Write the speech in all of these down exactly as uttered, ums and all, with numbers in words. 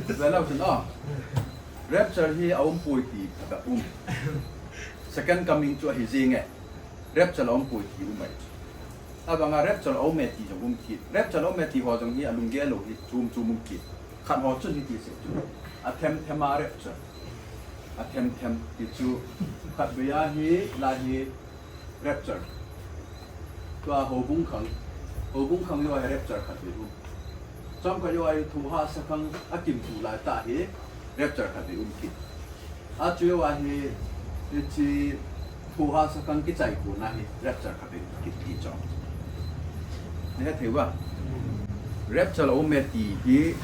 Vela usin, oh. Rapture hi a um poi ti khat a um. Second coming chu ahi jing e. Rapture a um poi ti um ai. Abanga rapture a um e ti jong um kit. Rapture a um e ti ho jong hi a lunggel lou hi chom chom um kit. Khat ho chun hiti asei chu, a them them a rapture. A them them ti chu khatvei a hi, la hi rapture. Tua houbung khang, houbung khang joh a hi rapture khatvei um. Chomkhat joh a hi thohhahsa khang a kimtu lai tah hi rapture khatvei um kit. Achu joh a hi, hiche thohhahsa khang kichai kon a hi rapture khatvei um kit ti chu. Nahet thei uva? Rapture a um e ti hi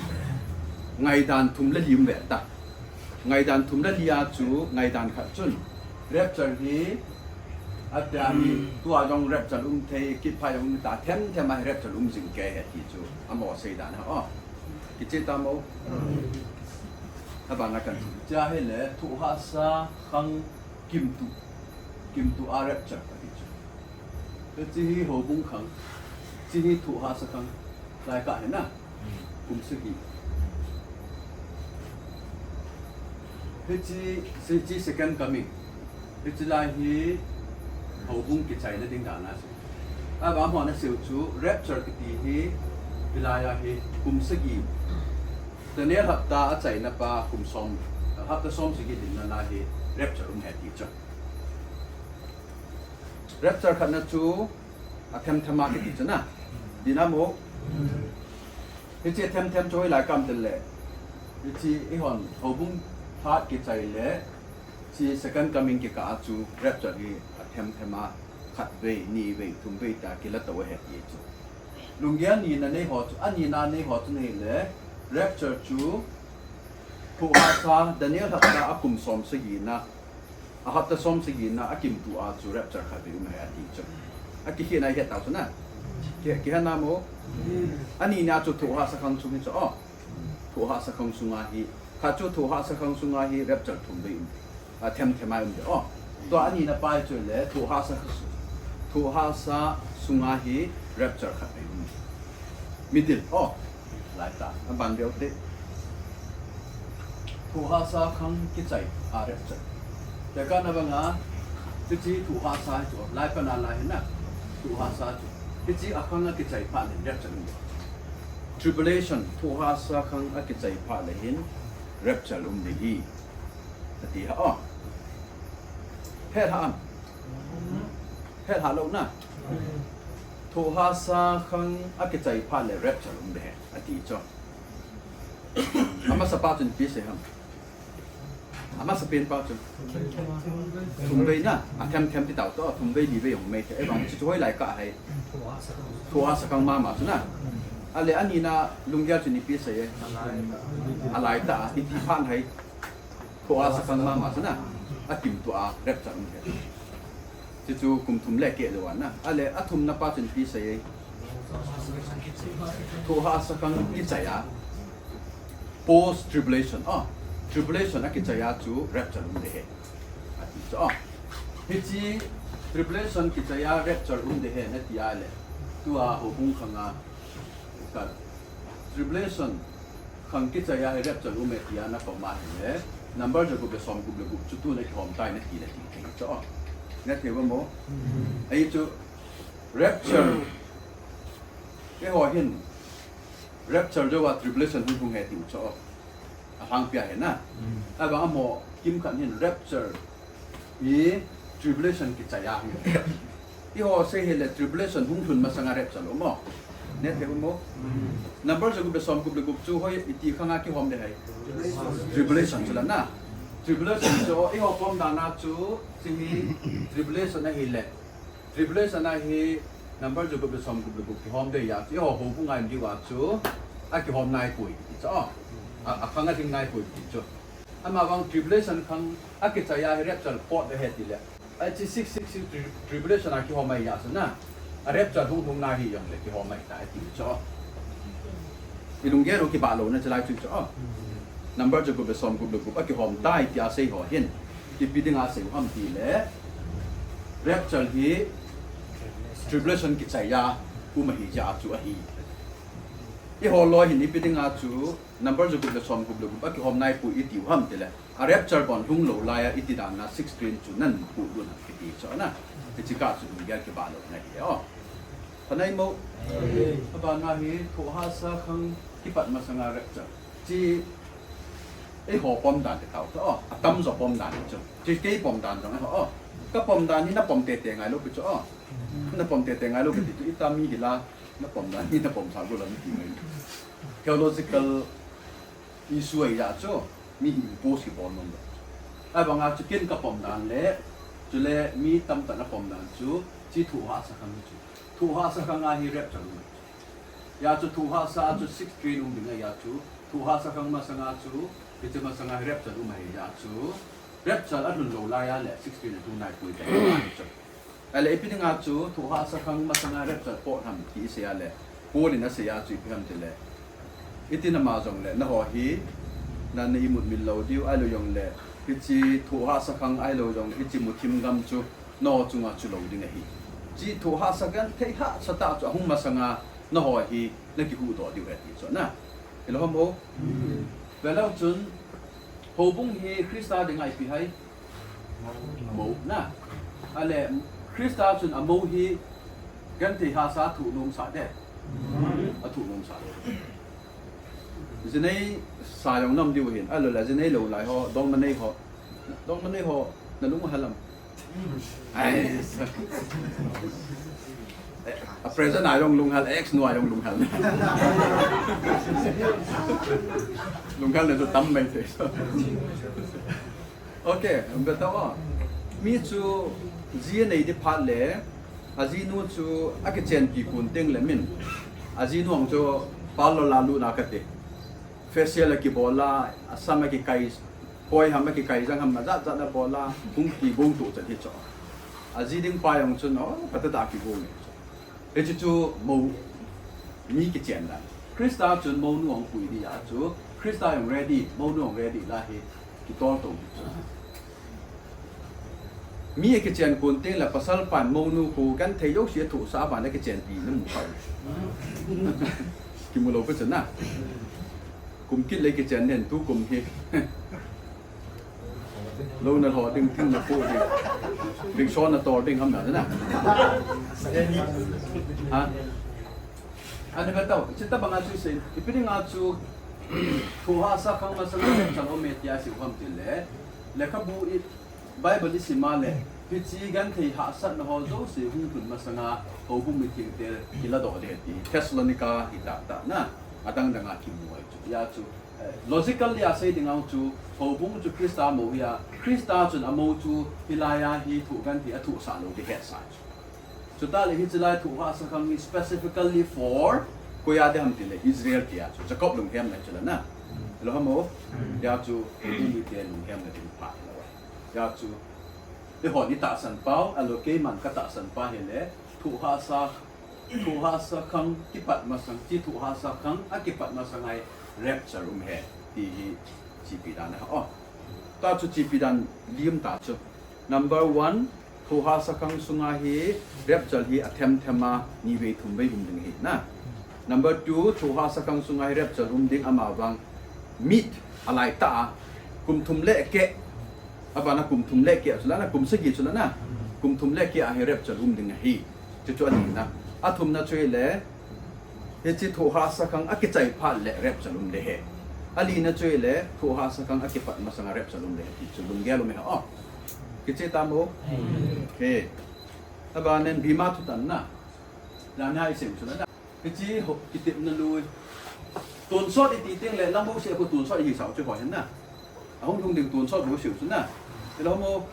ngaidan thum le li um ve ta. Ngaidan thum le li a chu, ngaidan khat chun rapture hi, atia hi, tua jong rapture um thei, kipha jong um ta, them them a hi rapture um jing kei ahi ti chu, amaho seidan a, oh. Kicheh tamo? Abana kan chu. Hiche ahile, thohhahsa khang kimtu, kimtu a rapture kati chu. Hiche hi houbung khang, hiche hi thohhahsa khang, lai kah hi na. Kum sagi. Hiche, hiche second coming. Hiche lai hi houbung kichaina ding dan a chu. Ava amahon asei u chu rapture kiti hi hilai a hi kum sagi. Daniel hapta achaina pa kum som, hapta som sagi dinna lai hi rapture um ahi ti chu. Rapture khatna chu a them them a kiti chu na. Dinamo. Hiche them them chu hoilai kam tile. Hiche eihon houbung phat kichai le, hiche second coming kikah a chu rapture hi a them them a, khatvei, nivei, thumvei ta kila tou ahi ti chu. Lunggel nina nei ho chu, anina nei ho chu ahile, rapture chu thohhahsa, Daniel hapta a kum som sagi na, a hapta som sagi na a kimtu a chu rapture khatvei um ahi ati chu. Akikhehna ihet tau chu na. Ki, kihe namo. Anina chu thohhahsa khang sung hi chu, oh. Thohhahsa khang sunga hi. Khat chu thohhahsa khang sunga hi rapture thumvei um. A them them a um de, oh. Tua anina pa chu le thohhahsa, thohhahsa sunga hi rapture khatvei um. Middle, oh. Lai ta, aban deu te. Thohhahsa khang kichai a rapture. Tekahna banga, hiche thohhahsa hi chu, lai pana lai hi na, thohhahsa chu. Hiche a khang akichai phat le rapture um. Tribulation, thohhahsa khang akichai phat le hin rapture um ding ahi. Ati ha, oh. Hel ha am. Hel ha lou na. Thohhahsa khang akichai phat le rapture um ding ahi. Ati chu. Amasa pa chun ipi asei ham. Amasa pen pa chun. Thumvei na, a them them ti tau to, thumvei nivei jong um thei. Ahivang chu chu hoilai kah ahi. Thohhahsa khang mama chu na. Ahile anina lunggel chun ipi asei e. Alai ta, iti phat ahi. Thohhahsa khang mama chu na. A kimtu a rapture um ahi. Chuchu kum thum le keh lou a na. Ahile, a thumna pa chun ipi asei e. Thohhahsa khang kichai a. Post tribulation. Oh, tribulation akichai a chu rapture um ding ahi. Ati chu, oh. Hiche tribulation kichai a rapture um ding ahi nati a le. Tua houbung khang a. Ka tribulation khang kichai a hi rapture um e tia na pom a hile, number jagup le somgup le gup chu tuna kihom tai nati le ti thei chu. Nahet thei uva mo? Ahi chu rapture. Eiho hin rapture jouva tribulation hung hung ahi tiu chu. Alhangpi a hi na. Ahivang amaho kimkhat hin rapture hi tribulation kichai a hi. Eiho sei hile tribulation hung lhun masanga rapture um mo. Nahet thei uva mo. Number jagup le somgup le gup chu hoi iti khang a kihom ding ahi. Tribulation chu la na. Tribulation chu eiho pom dan a chu hiche hi tribulation ahile. Tribulation a hi number jagup le somgup le gup kihom ding ahi a chu eiho houbung a um diu a chu akihom nai poi ti chu. A, akhang a ding nai poi ti chu. Amavang tribulation khang akichai a hi rapture pot ding ahi ti le. Hiche six six six tri-, tribulation a kihom ahi a chu na. A rapture hung hung na hi jong le kihom ahi tai ti chu. I lunggel u kibah louna chu lai chu chu. Number jagup le somgup le gup akihom tai tia sei ho hin. Ipi dinga sei u ham ti le. Rapture hi tribulation kichai a um ahi jeh a chu ahi. Eiho loi hin ipi dinga chu number jagup le somgup le gup akihom naipoi itiu ham tile, a rapture bon lhung lou laiya iti dana six train chu nahin puilut ham kiti chu ana. Hiche kah chu lunggel kibah lou ahi o. Phanai mo. Abana hi thohhahsa khang kipat masanga rapture. Chi eiho pom dan te tao ta o. Atamjo pom dan chu. Chi kei pom dan jong eiho o. Ka pom dan hi na pom tete ngailou pi chu o. Na pom tete ngailou pi ti chu ita mi hila. Na pom dan hi na pom sa go la mi ti mai. Theological issue ahi jeh chu mi hi impose kibol nom lou. Ahivanga chu ken ka pom dan le, chule mi tamtah na pom dan chu, chi thohhahsa khang chu. Thohhahsa khang a hi rapture um ahi. Hijeh chu thohhahsa chu six train um ding ahi jeh chu, thohhahsa khang masanga chu, hiche masanga hi rapture um ahi jeh chu, rapture alhun lou laiya le six train alhung naipoi ti ahi chu. Ahile ipi dinga chu thohhahsa khang masanga rapture pot ham ti isei a le, Paul in asei a chu ipi ham tile, iti nama jongle nangho hi na, na imut mil lou diu ahilou jongle, hiche thohhahsa khang ahilou jong hiche muthim gam chu nangho chunga chu lou ding ahi. Chi thohhahsa genthei hahsatah chu ahung masanga nangho hi na kihuhdoh diu ahi ti chu na. Hilou ham o. Velou chun, houbung hi Christa dinga ipi ham? Mou na. Ahile, Christa chun amou hi genthei hahsa athoh nomsa de. Athoh nomsa. Jinei sa jong nam diu hin. Ahilou le, jinei lou lai ho, dongma nei ho. Dongma nei ho, na lung hel am? Ai, sa-, eh, a present a jong lunghel, ex nu a jong lunghel. Lunghel na chu tam mai thei. Okay, um, beta o. Mi chu ji anei di phat le, ajinu chu akichenpi kon teng le min. Ajinu ang chu parlour a lut na kati. Facial akibol a, asam akikai, koi ham akikai jang ham, ajat jat abol a, hung kigong to chan hi chu. Aji ding pa jong chun, o, kata ta kigong e. Hiche chu mou, mi kichen dan. Christa chun mounu ahung pui dia chu, Christa jong ready, mounu jong ready la hi, kitol to hi chu. Mi akichen kon teng le pasal pan mounu khu genthei jouse athohsah a ban le kichenpi namu kha u. Kimu lou pi chu na. Kum kit le kichen nen tukum hi. Lou na lho ding, thing na po ding. Rickshaw na tol ding ham na na. Ha? Ani ka tao, chita banga chu sei, ipi dinga chu, thohhahsa khang masanga rapture um e tia sei u ham tile, lekhabu i, Bible isim a le, hiche genthei hahsatna ho jouse hung lhun masanga, houbung mithengte kiladoh ding ti, Thessalonica hi tah tah na, adang dang a kimu ahi chu. Hijeh chu, eh, logically a sei ding a chu, houbung chu Christa mou hi a, Christa chun amou chu hilai a hi thoh genthei athohsah lou ding hetsah chu. Chutah le hiche lai thohhahsa khang hi specifically for koi a ding ham tile Israel tia chu Jacob lunghemna chu la na. Hilou ham o. Hijeh chu houbung mite lunghemna ding pha hilou. Hijeh chu eihon itahsan pau, ahilou keiman katahsan pa hile thohhahsa, thohhahsa khang kipat masang, chi thohhahsa khang akipat masang a hi rapture um e ti hi chepi dan ahi o. Tua chu chepi dan lim ta chu. Number one, thohhahsa khang sunga hi rapture hi athem them a ni vei thum vei um ding ahi na. Number two, thohhahsa khang sunga hi rapture um ding, amavang mit alai tah a kum thum le keh, abana kum thum le keh chu la na, kum sagi chu la na, kum thum le keh a hi rapture um ding ahi. Chu chu ani na. Athumna chu hile, hiche thohhahsa khang akichai phat le rapture um ding ahi. Alina chu hile, thohhahsa khang akipat masanga rapture um ding ahi. Chu lunggel um e ha o. Kiche tam o. Okay. Abanin bima thutanna. Lana isem chu la na. Hiche ho, kitepna lui. Tonsot iti teng le, lam bouseh khu tonsot ihi sao chu ho hin na. Ahung lhung ding tonsot bouseh chu na. Hilou mo.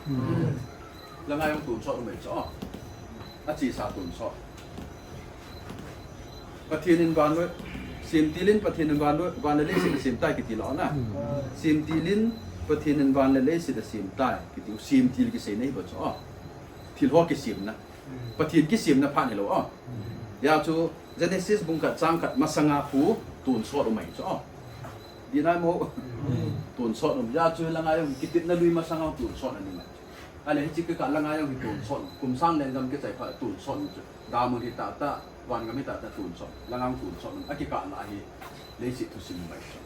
Langa jong tonsot um e chu. Achesa tonsot. Pathen in van le, semtil in Pathen in van le, van le leiset asem tai kiti lou na. Semtil in Pathen in van le leiset asem tai kiti, semtil kiseina hi bou chu. Thil ho kisemna. Pathen kisemna phat hilou o. Hijeh chu Genesis bung khat chang khat masanga khu tonsot um ahi chu o. Dinai mo. Tonsot um. Hijeh chu langa jong kitepna lui masanga tonsot ahi mai. Ahile hiche kikah langa jong hi tonsot. Kum sang lenggam kichai phat tonsot um chu. Damun hi tah tah. Van gam hi tah tah tun chom, lang ang tun chom, akikah lah hi leiset thusim mai chom.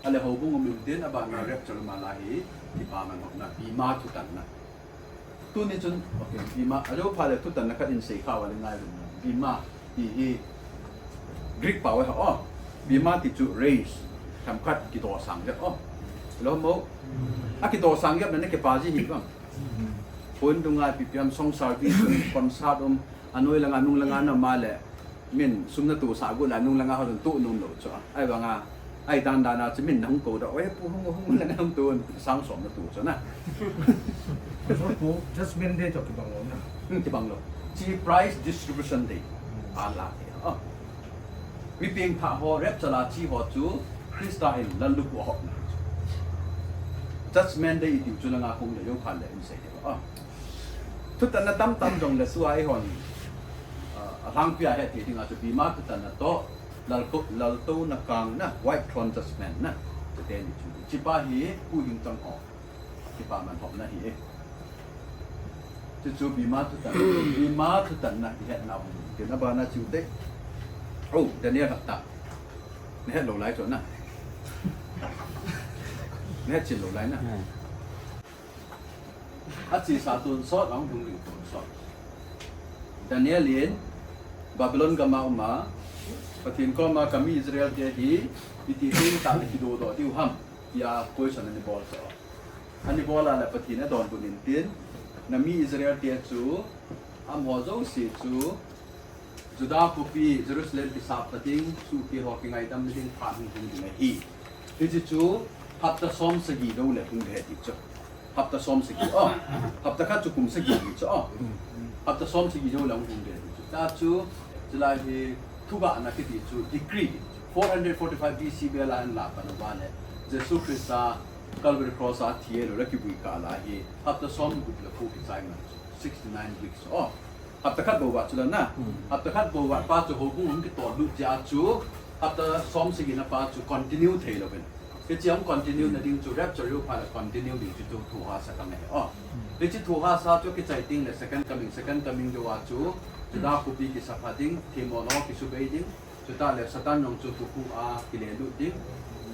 Ahile houbung um intin, abana rapture um a lah hi, kipaman hopna, bema thutanna. Tuni chun, okay, bema, ajo pha le thutanna khat in sei kha uva le ngai uvin. Bema, ti hi, Greek pao ahi, oh, bema ti chu raise, themkhat kidosang jep, oh. Lo mo, akidosang jep na na kipa ji hi bang. Phone dunga ipi ipi ham, song service, concert um, anoi langa, nung langa na um a le, min sum na tosah got le, nung langa ho chun to nom lou chu. Ahivanga, ahi dan dan a chu min na hung kou doh, "Oi, pu hung, hung," le na hung to, sang som na to chu na. So, pu, Judgment Day chu kibang lou na. Hmm, kibang lou. Chi prize distribution day. A la, oh. Mi pengthah ho, rapture a che ho chu, Christa in lallukhuh a hopna. Judgment Day i tiu chu langa hung le, jou phat le in sei de, oh. Thutanna tamtam jong le tua eihon, ah, alhangpi a het thei dinga chu bema thutanna toh, lalto, laltouna kang na, white throne judgment na, chuteni chu. Chipa hi huhhing chang ho, kipaman hopna hi e. Chuchu bema thutanna, bema thutanna i hetna um. Tin abana chu te. Oh, Daniel hapta. Na het lou lai chu na. Na het chin lou lai na. Hmm. Achesa tonsot, ahung lhung ding tonsot. Daniel in Babylon gam a um a, Pathen koma kami Israel te hi, iti teng tah le kidodoh diu ham, tia question ana bol chu. Ana bol a le Pathen in adonbut intin, nami Israel te chu, amaho jouse chu, Judah khopi Jerusalem kisap ding, suhkhel ho kingaidam ding phat hung lhung ding ahi. Hiche chu hapta som sagi jou le hung ding ahi ti chu. Hapta som sagi, oh. Hapta khat chu kum sagi ti chu, oh. Hapta som sagi jou le hung ding ahi ti chu. Tua chu, chulai hi thugahna kiti chu decree. Four hundred forty-five B C bel a ana la pan uva le. Jesu Christa Calvary Cross a thi lou le kivui kah lai hi. Hapta som gup le ko kichai man chu. Sixty-nine weeks, oh. Hapta khat bou vat chu la na. Hmm. Hapta khat bou vat pa chu houbung hung kitol lut jeh a chu. Hapta som sagi na pa chu continue thei louvin. Hiche hung continue na ding chu rapture jou phat le continue ding chu chu thu hahsa kang ahi, oh. Hmm. Hiche thu hahsa chu kichai teng le second coming, second coming jou a chu. Judah khopi kisap ding, themmo ho kisubei ding. Chutah le Satan jong chu tukhu a kile lut ding.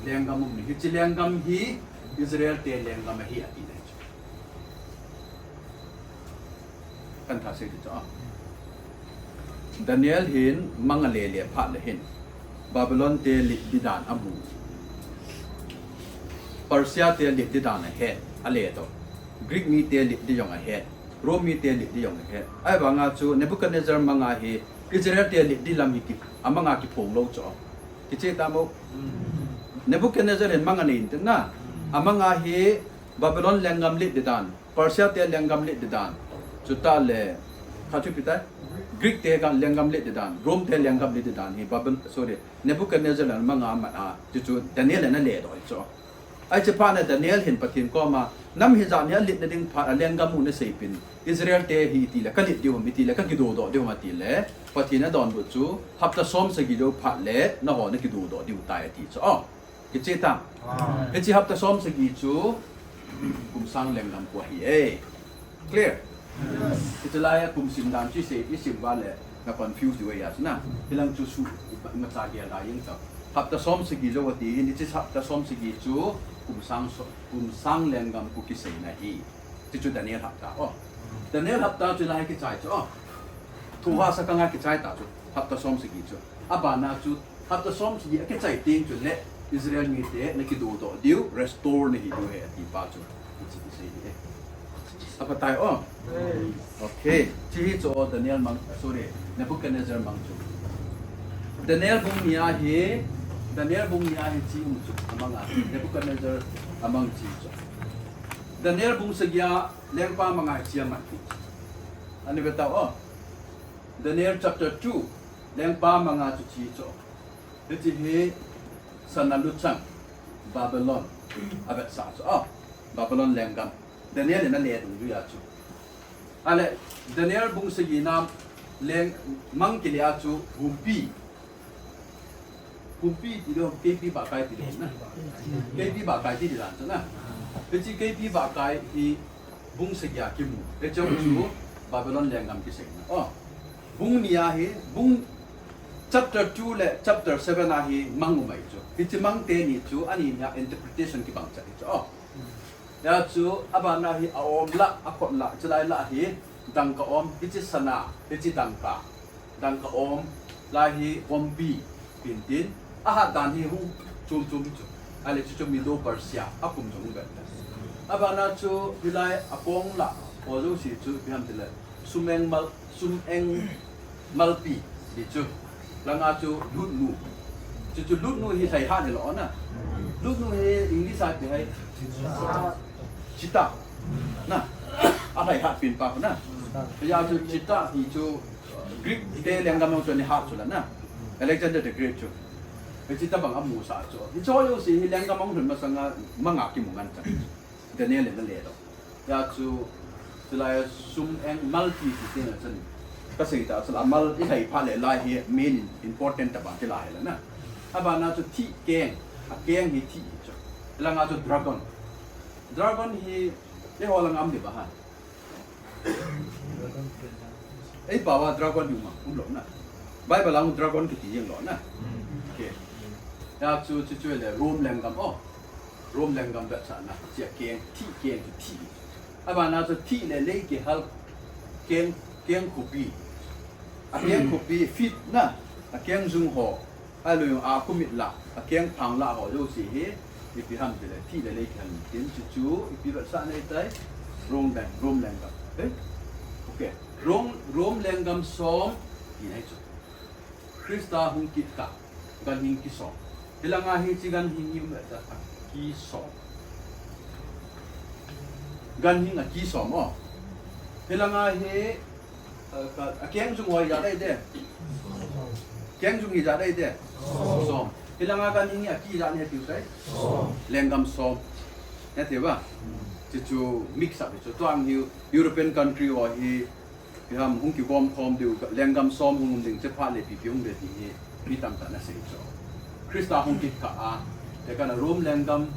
Lenggam um ni. Hiche lenggam hi Israel te lenggam ahi ati le chu. Kan thase ti chu a. Daniel hin mang ale le phat le hin Babylon te lit di dan amu. Persia te lit di dan ahet, ale to. Greek mi te lit di jong ahet. Rome mi te lit di jong ahet. Ahivanga chu Nebuchadnezzar mang a hi Israel te lit di lam hi ki, amang a kiphong lou chu. Kiche ta mo. Nebuchadnezzar hin mang anei intin na. Amang a hi Babylon lenggam lit di dan. Persia te lenggam lit di dan. Chutah le, kha chu ipi tai? Greek te lenggam lit di dan. Rome te lenggam lit di dan. Hi Babylon, sorry. Nebuchadnezzar in mang a amat a. Chu chu Daniel in ale doh chu. Ahi, hiche phat na Daniel hin Pathen koma, nam hijat hi alit na ding phat a lenggam u na seipeh in. Israel te hi iti le kalit diu ham, iti le kakidodoh diu ham ati le. Pathen in adonbut chu, hapta som sagi jou phat le, nangho nakidodoh diu tai ati chu. Oh. Kiche ta. Ah. Hiche hapta som sagi chu, kum sang lenggam khu ahi e. Clear? Yes. Hiche lai a kum sim dan chu isei, isim uva le, na confuse diu ahi a chu na. Hilang chu su, imacha gel da jeng ta. Hapta som sagi jou ati hin, hiche hapta som sagi chu, kum sang so, kum sang lenggam khu kiseina ahi. Hiche chu Daniel hapta, oh. Daniel hapta chu lai kichai chu, oh. Thu hahsa kang a kichai ta chu, hapta som sagi chu. Abana chu, hapta som sagi akichai teng chun le Israel mite nakidodoh diu, restore nahi diu ahi ati pa chu. Hiche kisei ahi e. Apa tai, oh? Okay. Hiche hi chu, oh, Daniel mang, sorry, Nebuchadnezzar mang chu. Daniel bung ni a hi, Daniel bung ni a hi hiche um chu, amang a, Nebuchadnezzar amang hiche chu. Daniel bung sagi a lengpa mang a hiche aman hi. Ana ve tao, oh. Daniel chapter two, lengpa mang a chu hiche chu. Hiche hi sana luchang Babylon avetsah chu. Oh, Babylon lenggam. Daniel in ale dungjuia chu. Ahile, Daniel bung sagi na leng mang kile a chu humpi. Humpi ti lou, keipi bahkai ti lou na. Keipi bahkai ti di dan chu na. Hiche keipi bahkai hi bung sagi a kimu. Hiche chu Babylon lenggam kiseina. Oh. Bung ni a hi, bung Chapter two le chapter seven a hi mang umai chu. Hiche mang teni chu ani nia interpretation kibang cha hi chu. Oh. Ya chu abana hi a-om lah, akhut lah, chilai lah hi dangka om, hiche sana, hiche dangka, dangka om, lai hi vompi, pintin, ahat dan hi hung chum chum chu. Ale chu chu Medo Persia, akum chu hung vet. Abana chu hilai akong lah, ho jouse chu ipi ham tile, sum-eng mal, sum-eng malpi, ti chu. Langa chu lutnu. Chu chu lutnu hi lhaihat hilou na. Lutnu hi English a ipi ham. Cheetah. Na. Alhaihat pen pa na. Ya chu cheetah hi chu Greek te lenggam jong chu ahat chu la na. Alexander the Great chu. Cheetah bang amusah chu. Hiche jouse hi lenggam ahung masanga manga kimu ngen chan. Daniel in ale lou. Ya chu, chulai sum-eng malpi ti teng a chun. Kasei ta chula mal ilhai phat le lai hi main important tah bang ti lai la na. Abana chu thih keng, akeng hi thih chu. Langa chu dragon. Dragon hi, eiho langa um di ba ha. Ei pao a dragon hi um a, umlou na. Bible a dragon kiti jeng lou na. Okay. Ya chu, chu chu le Rome lenggam o. Rome lenggam vetsahna, chia keng, thih keng, thih. Abana chu thih le lei kihal, keng, keng khopi. Akeng khopi, feet na, akeng jung ho, alui a kumit lah, akeng phang lah ho jouse hi, ipi ham tile, thih le lei kihal tin, chu chu, ipi vetsahna ahitai, Rome leng, Rome lenggam. Eh? Okay. Rome, Rome lenggam som, ti ahi chu. Christa hung kit kah, ganhing kisom. Hilanga hiche ganhing hi um e ta, akisom. Ganhing akisom o. Hilanga hi, eh, ka, akeng jung ho ijat ahi de. Keng jung ijat ahi de. Som. Hilanga ganhing hi aki ijat ahi tiu tai. Lenggam som. Ahi tiu ba. Chu chu mix up chu tuang hi European country ho hi Ipi ham hung kigom khom diu, lenggam som hung um ding, chephat le ipi ipi hung ve ti hi, mi tamtah in asei chu. Christa hung kit kah a, tekah a Rome lenggam,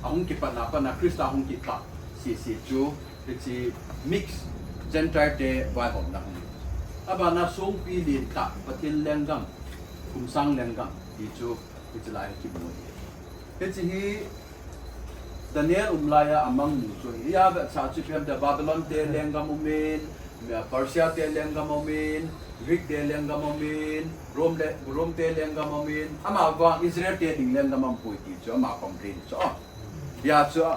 ahung kipat na pat a Christa hung kit kah, sese chu, hiche mix, Gentile te vaihomna hung. Abana songpi lien tah, Pathen lenggam, kum sang lenggam, ti chu, hiche lai kimu ahi. Hiche hi, Daniel um laiya amang mu chu hi, a vetsah chu ipi ham tile Babylon te lenggam umin, Persia te lenggam umin, Greek te lenggam umin, Rome le, Rome te lenggam umin, amavang Israel te ding lenggam aum poi ti chu ama complain chu. Hijeh chun,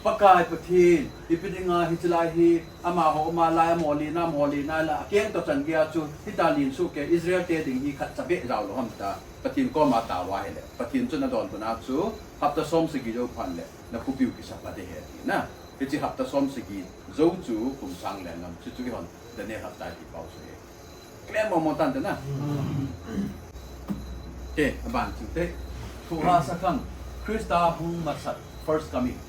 Pakai Pathen, ipi dinga hiche lai hi, amaho, ama lai, amaho lien, amaho lien, la, akeng toh chan geiya chu, hita lien soh kei, Israel te ding hi khatcha beh jao lou ham tia, Pathen koma taova ahile, Pathen chun adonbutna chu, Hapta som sagi jou phat le, na khopiu kisap ding ahi ati na. Hiche hapta som sagi jou chu kum sang lenggam, chu chu eihon Daniel hapta ipi pao chu ahi. Clear mong mong tan te na. Te, aban chu te. Thohhahsa khang, Christa hung masat, first coming.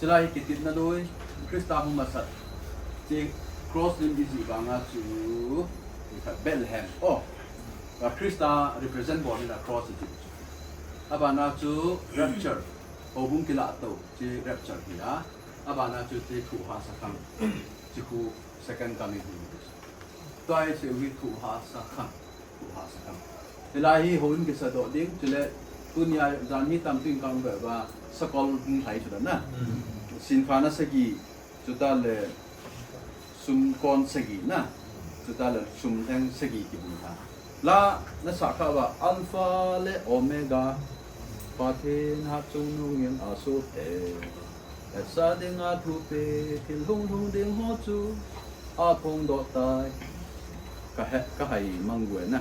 Chulai hi kitepna loi, Christa hung masat. Hiche cross lim ijih vanga chu, Bethlehem. Oh, Christa represent bol in a cross ijih. Abana chu rapture, houbung kilah tou, hiche rapture hi a. Abana chu hiche thohhahsa khang, hiche khu second coming hi. Tua hi hiche hi thohhahsa khang, thohhahsa khang. Hilai hi houin kisa doh ding, chule tunia jan hi tamtah in kang ve uva, sakol hung lhai chu dan na. Sinkhana sagi, Chuta le sumkon sagi na, chuta le sumlheng sagi kibung tha. La nasah kha uva Alpha le Omega, Pathen hatchungnung in asoh e. Hetsa dinga thupeh, thil hung lhung ding ho chu aphongdoh tai. Kahe, kahai mang uve na.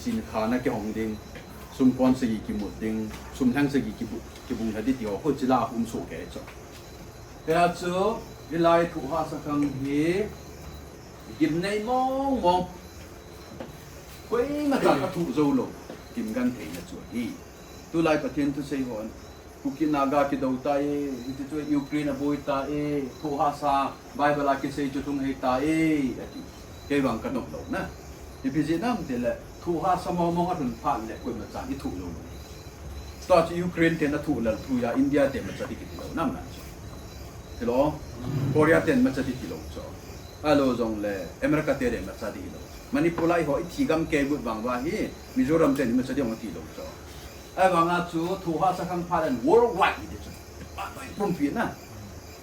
Sinkhana kihong ding, sumkon sagi kimut ding, sumlheng sagi kibu-, kibung lha ding ti ho, hoiche lah a um soh kei chu. Hijeh chun, hilai thohhahsa khang hi, gimnei mong mong. Koima cha kathoh jou lou, gim gentheina chu ahi. Tulai Pathen thusei hon, Kuki Naga kidou tai, hiti chu Ukraine aboi tai, thohhahsa, Bible a kisei chu lhung hei tai, ati. Kei vang kanop lou na. Ipi jeh ham itile, thohhahsa mong mong alhun phat le, koima chan ithoh jou lou. Tua chu Ukraine ten athoh lel thu a, India ten imacha ding kiti lou, nam na chu. Hilou, Korea ten imacha ding kiti lou chu. Ahilou jongle, America ten imacha ding hilou chu. Manipur lai ho i thi gam kei but vang va hi, Mizoram te ni ma sa diong ti lo cho. Ai vang a chu thu ha sa khang pha dan worldwide ni chu. Ba noi pumpi na.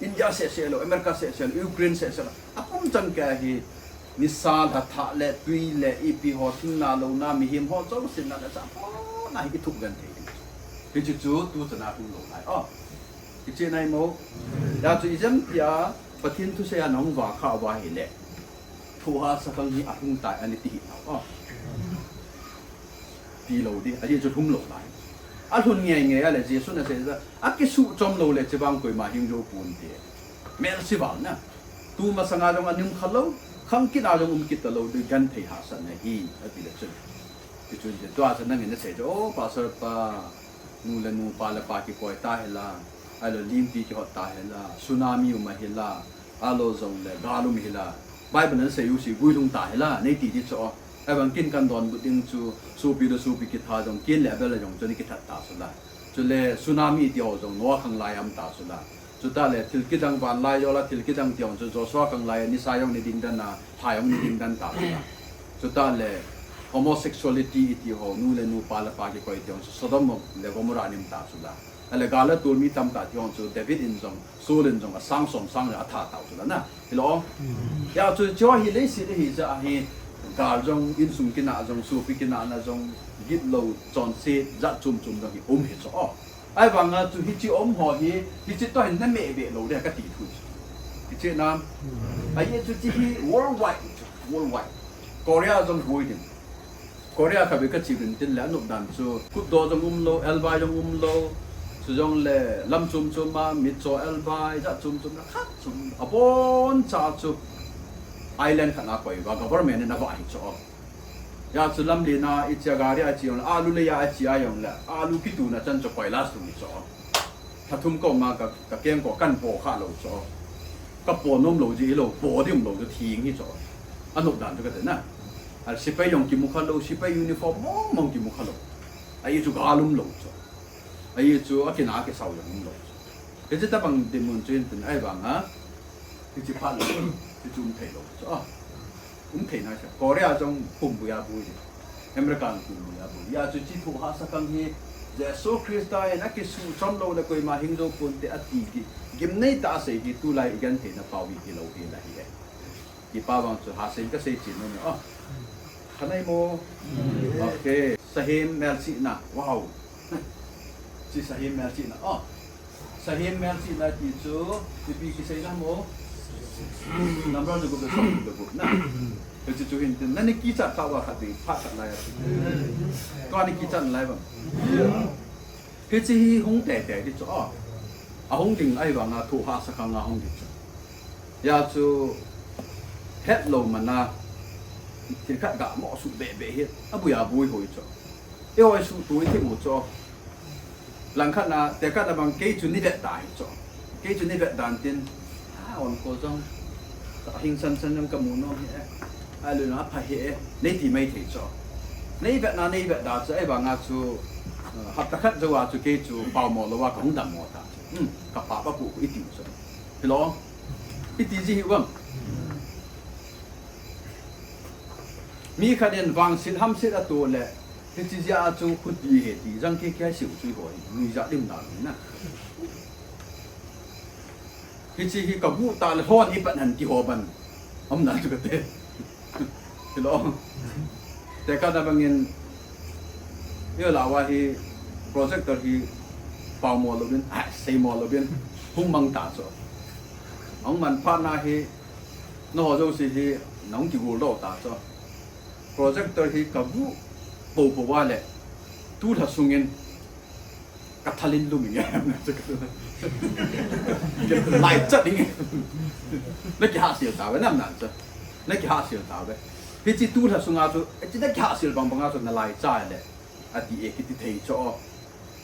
India se se lo, America se se lo, Ukraine se se lo. A pum chang kei hi, nisa la tha le, tui le, ipi ho thing na lo na, mihem ho chau sin na le sa po na hi i thup gan thei. Hi chu chu tu chana hung lo lai. Oh. Kiche nai mo. Ya chu i jam tia, Pathen thu se a nong va kha va hi le. Thu ha sa khang hi a hung tai ani ti hi na. Oh. Ti lo di, a ji chu hum lo lai. A lhun nge nge a le Jesu na se za, a kisu chom lo le che bang koima hing jo pun te. Mel si bang na. Tu ma sanga jong a nim kha lo, khang kin a jong um kit ta lo, di gan thei ha sa na hi, a ti le chu. Ti chu de tua sa nang in na se jo, oh, Pastor pa, nu le nu, pa le pa kikoi ta hi la, ai lo limpi kihot ta hi la, tsunami um a hi la, a lo jong le gal um hi la, Bible in sei u si guilhung ta hi la, nei ti di cho. Ai bang kin kan don bu ding chu, supi le supi kitha jong, kin le bel le jong chu ni kithat ta su la. Chu le tsunami ti ho jong Noah khang lai am ta su la. Chu ta le thil kidang van lai jo la, thil kidang ti ho chu Joshua khang lai, ni sa jong ni ding dan na, pha jong ni ding dan ta su la. Chu ta le homosexuality i ti ho, nu le nu, pa le pa kikoi ti ho chu Sodom le Gomorrah nim ta su la. A le gal le tul mi tam ta ti ho chu David in jong, Saul in jong, a sang som sang le a tha ta su la na. Hi lo. Ya chu cho hi le si le hi ja hi gal jong, insung kina jong, supi kina na jong, git lo, chon se, jat chum chum jong hi um hi cho. Ai vang a chu hi chi um ho hi, hi chi to hin na me be lo le ka ti thu. Hi chi na. Ai chu chi hi worldwide, worldwide. Korea jong bui din. Korea kha be ka chi bin tin le a nop dan chu, kut do jong um lo, elbai jong um lo, chu jong le lam chum chum a, mit cho elbai, ja chum chum na khat chum, a bon cha chu island khat na koi va, government in a va hi cho. Ya chu lam li na, i chia gari a chi jong le, alu le ya a chi a jong le, alu kitu na chan cho koi la su mi cho. Tha thum ko ma ka, ka keng ko kan po kha lo cho. Ka po nom lo ji lo, po dim lo ji thing hi cho. A nop dan chu ka te na. A sipai jong kimu kha lo, sipai uniform mong mong kimu kha lo. A i chu gal um lo cho. A i chu a kina a kisau jong um lo cho. Hi chi ta bang dim mun chu in tin ai bang a. Hi chi pha lo, hi chu um thei lo cho. Um thei na cha. Korea jong pum bu ya bu hi. American pum bu ya bu. Ya chu chi thu ha sa khang hi. Jesu Christa in a kisu chom lo le koima hing jo pon te a ti ki. Gim nei ta sei ki tu lai i gan thei na pau hi ki lo hi la hi e. Ki pa bang chu ha sei ka sei chin no. Oh. Khanai mo. Okay. Sahem mel si na. Wow. Chi sahem mel si na. Oh. Sahem mel si na ti chu, ipi kisei na mo? Number lu gup le som lu gup na. Hichi chu hin tin, na ni kichat tha uva khat ding, phat khat lai a. Tua ni kichat lai vang. Hichi hi hung tei tei di chu, oh. A hung ding ahi vang a thu ha sa khang a hung ding chu. Ya chu het lo man a, thil khat ga mo su be be hi, a bui a bui hoi chu. I hoi su tu i thi mu chu. Lang khat na, te khat na bang kei chu ni vet ta hi chu. Kei chu ni vet dan tin, a on ko jong, ka hing san san jong ka mu nom hi e. A lu na pha hi e. Nei ti mai thei chu. Nei vet na, nei vet da chu, ahi vang a chu, uh, hapta khat jou a chu kei chu pau mo lo a ka hung dam mo ta chu. Hmm, ka pa pa pu pu i ti chu. Hi lo. I ti ji hi vang. Mi khat in vangset hamset a to le, hichi jeh a chu khuti he ti, jang kei kei siu chu ho hi, mi ja dim dan na. Hichi hi ka bu ta le hon i pat han ti ho ban. Am na chu ka te. Hi lo. Te ka na bangin, yo la wa hi projector hi pau mo lo bin, a, sei mo lo bin, hung mang ta chu. Hung man phat na hi, na ho jo si hi, na hung ki gul do ta chu. Projector hi ka bu po po wa le, tu lha sungin, ka thalin lum inge. Lai chat inge. Na ki ha sil ta ve nam nan cha. Na ki ha sil ta ve. Hichi tu lha sunga chu, hichi na ki ha sil bang bang a chu na lai cha le. A ti e ki ti thei cho.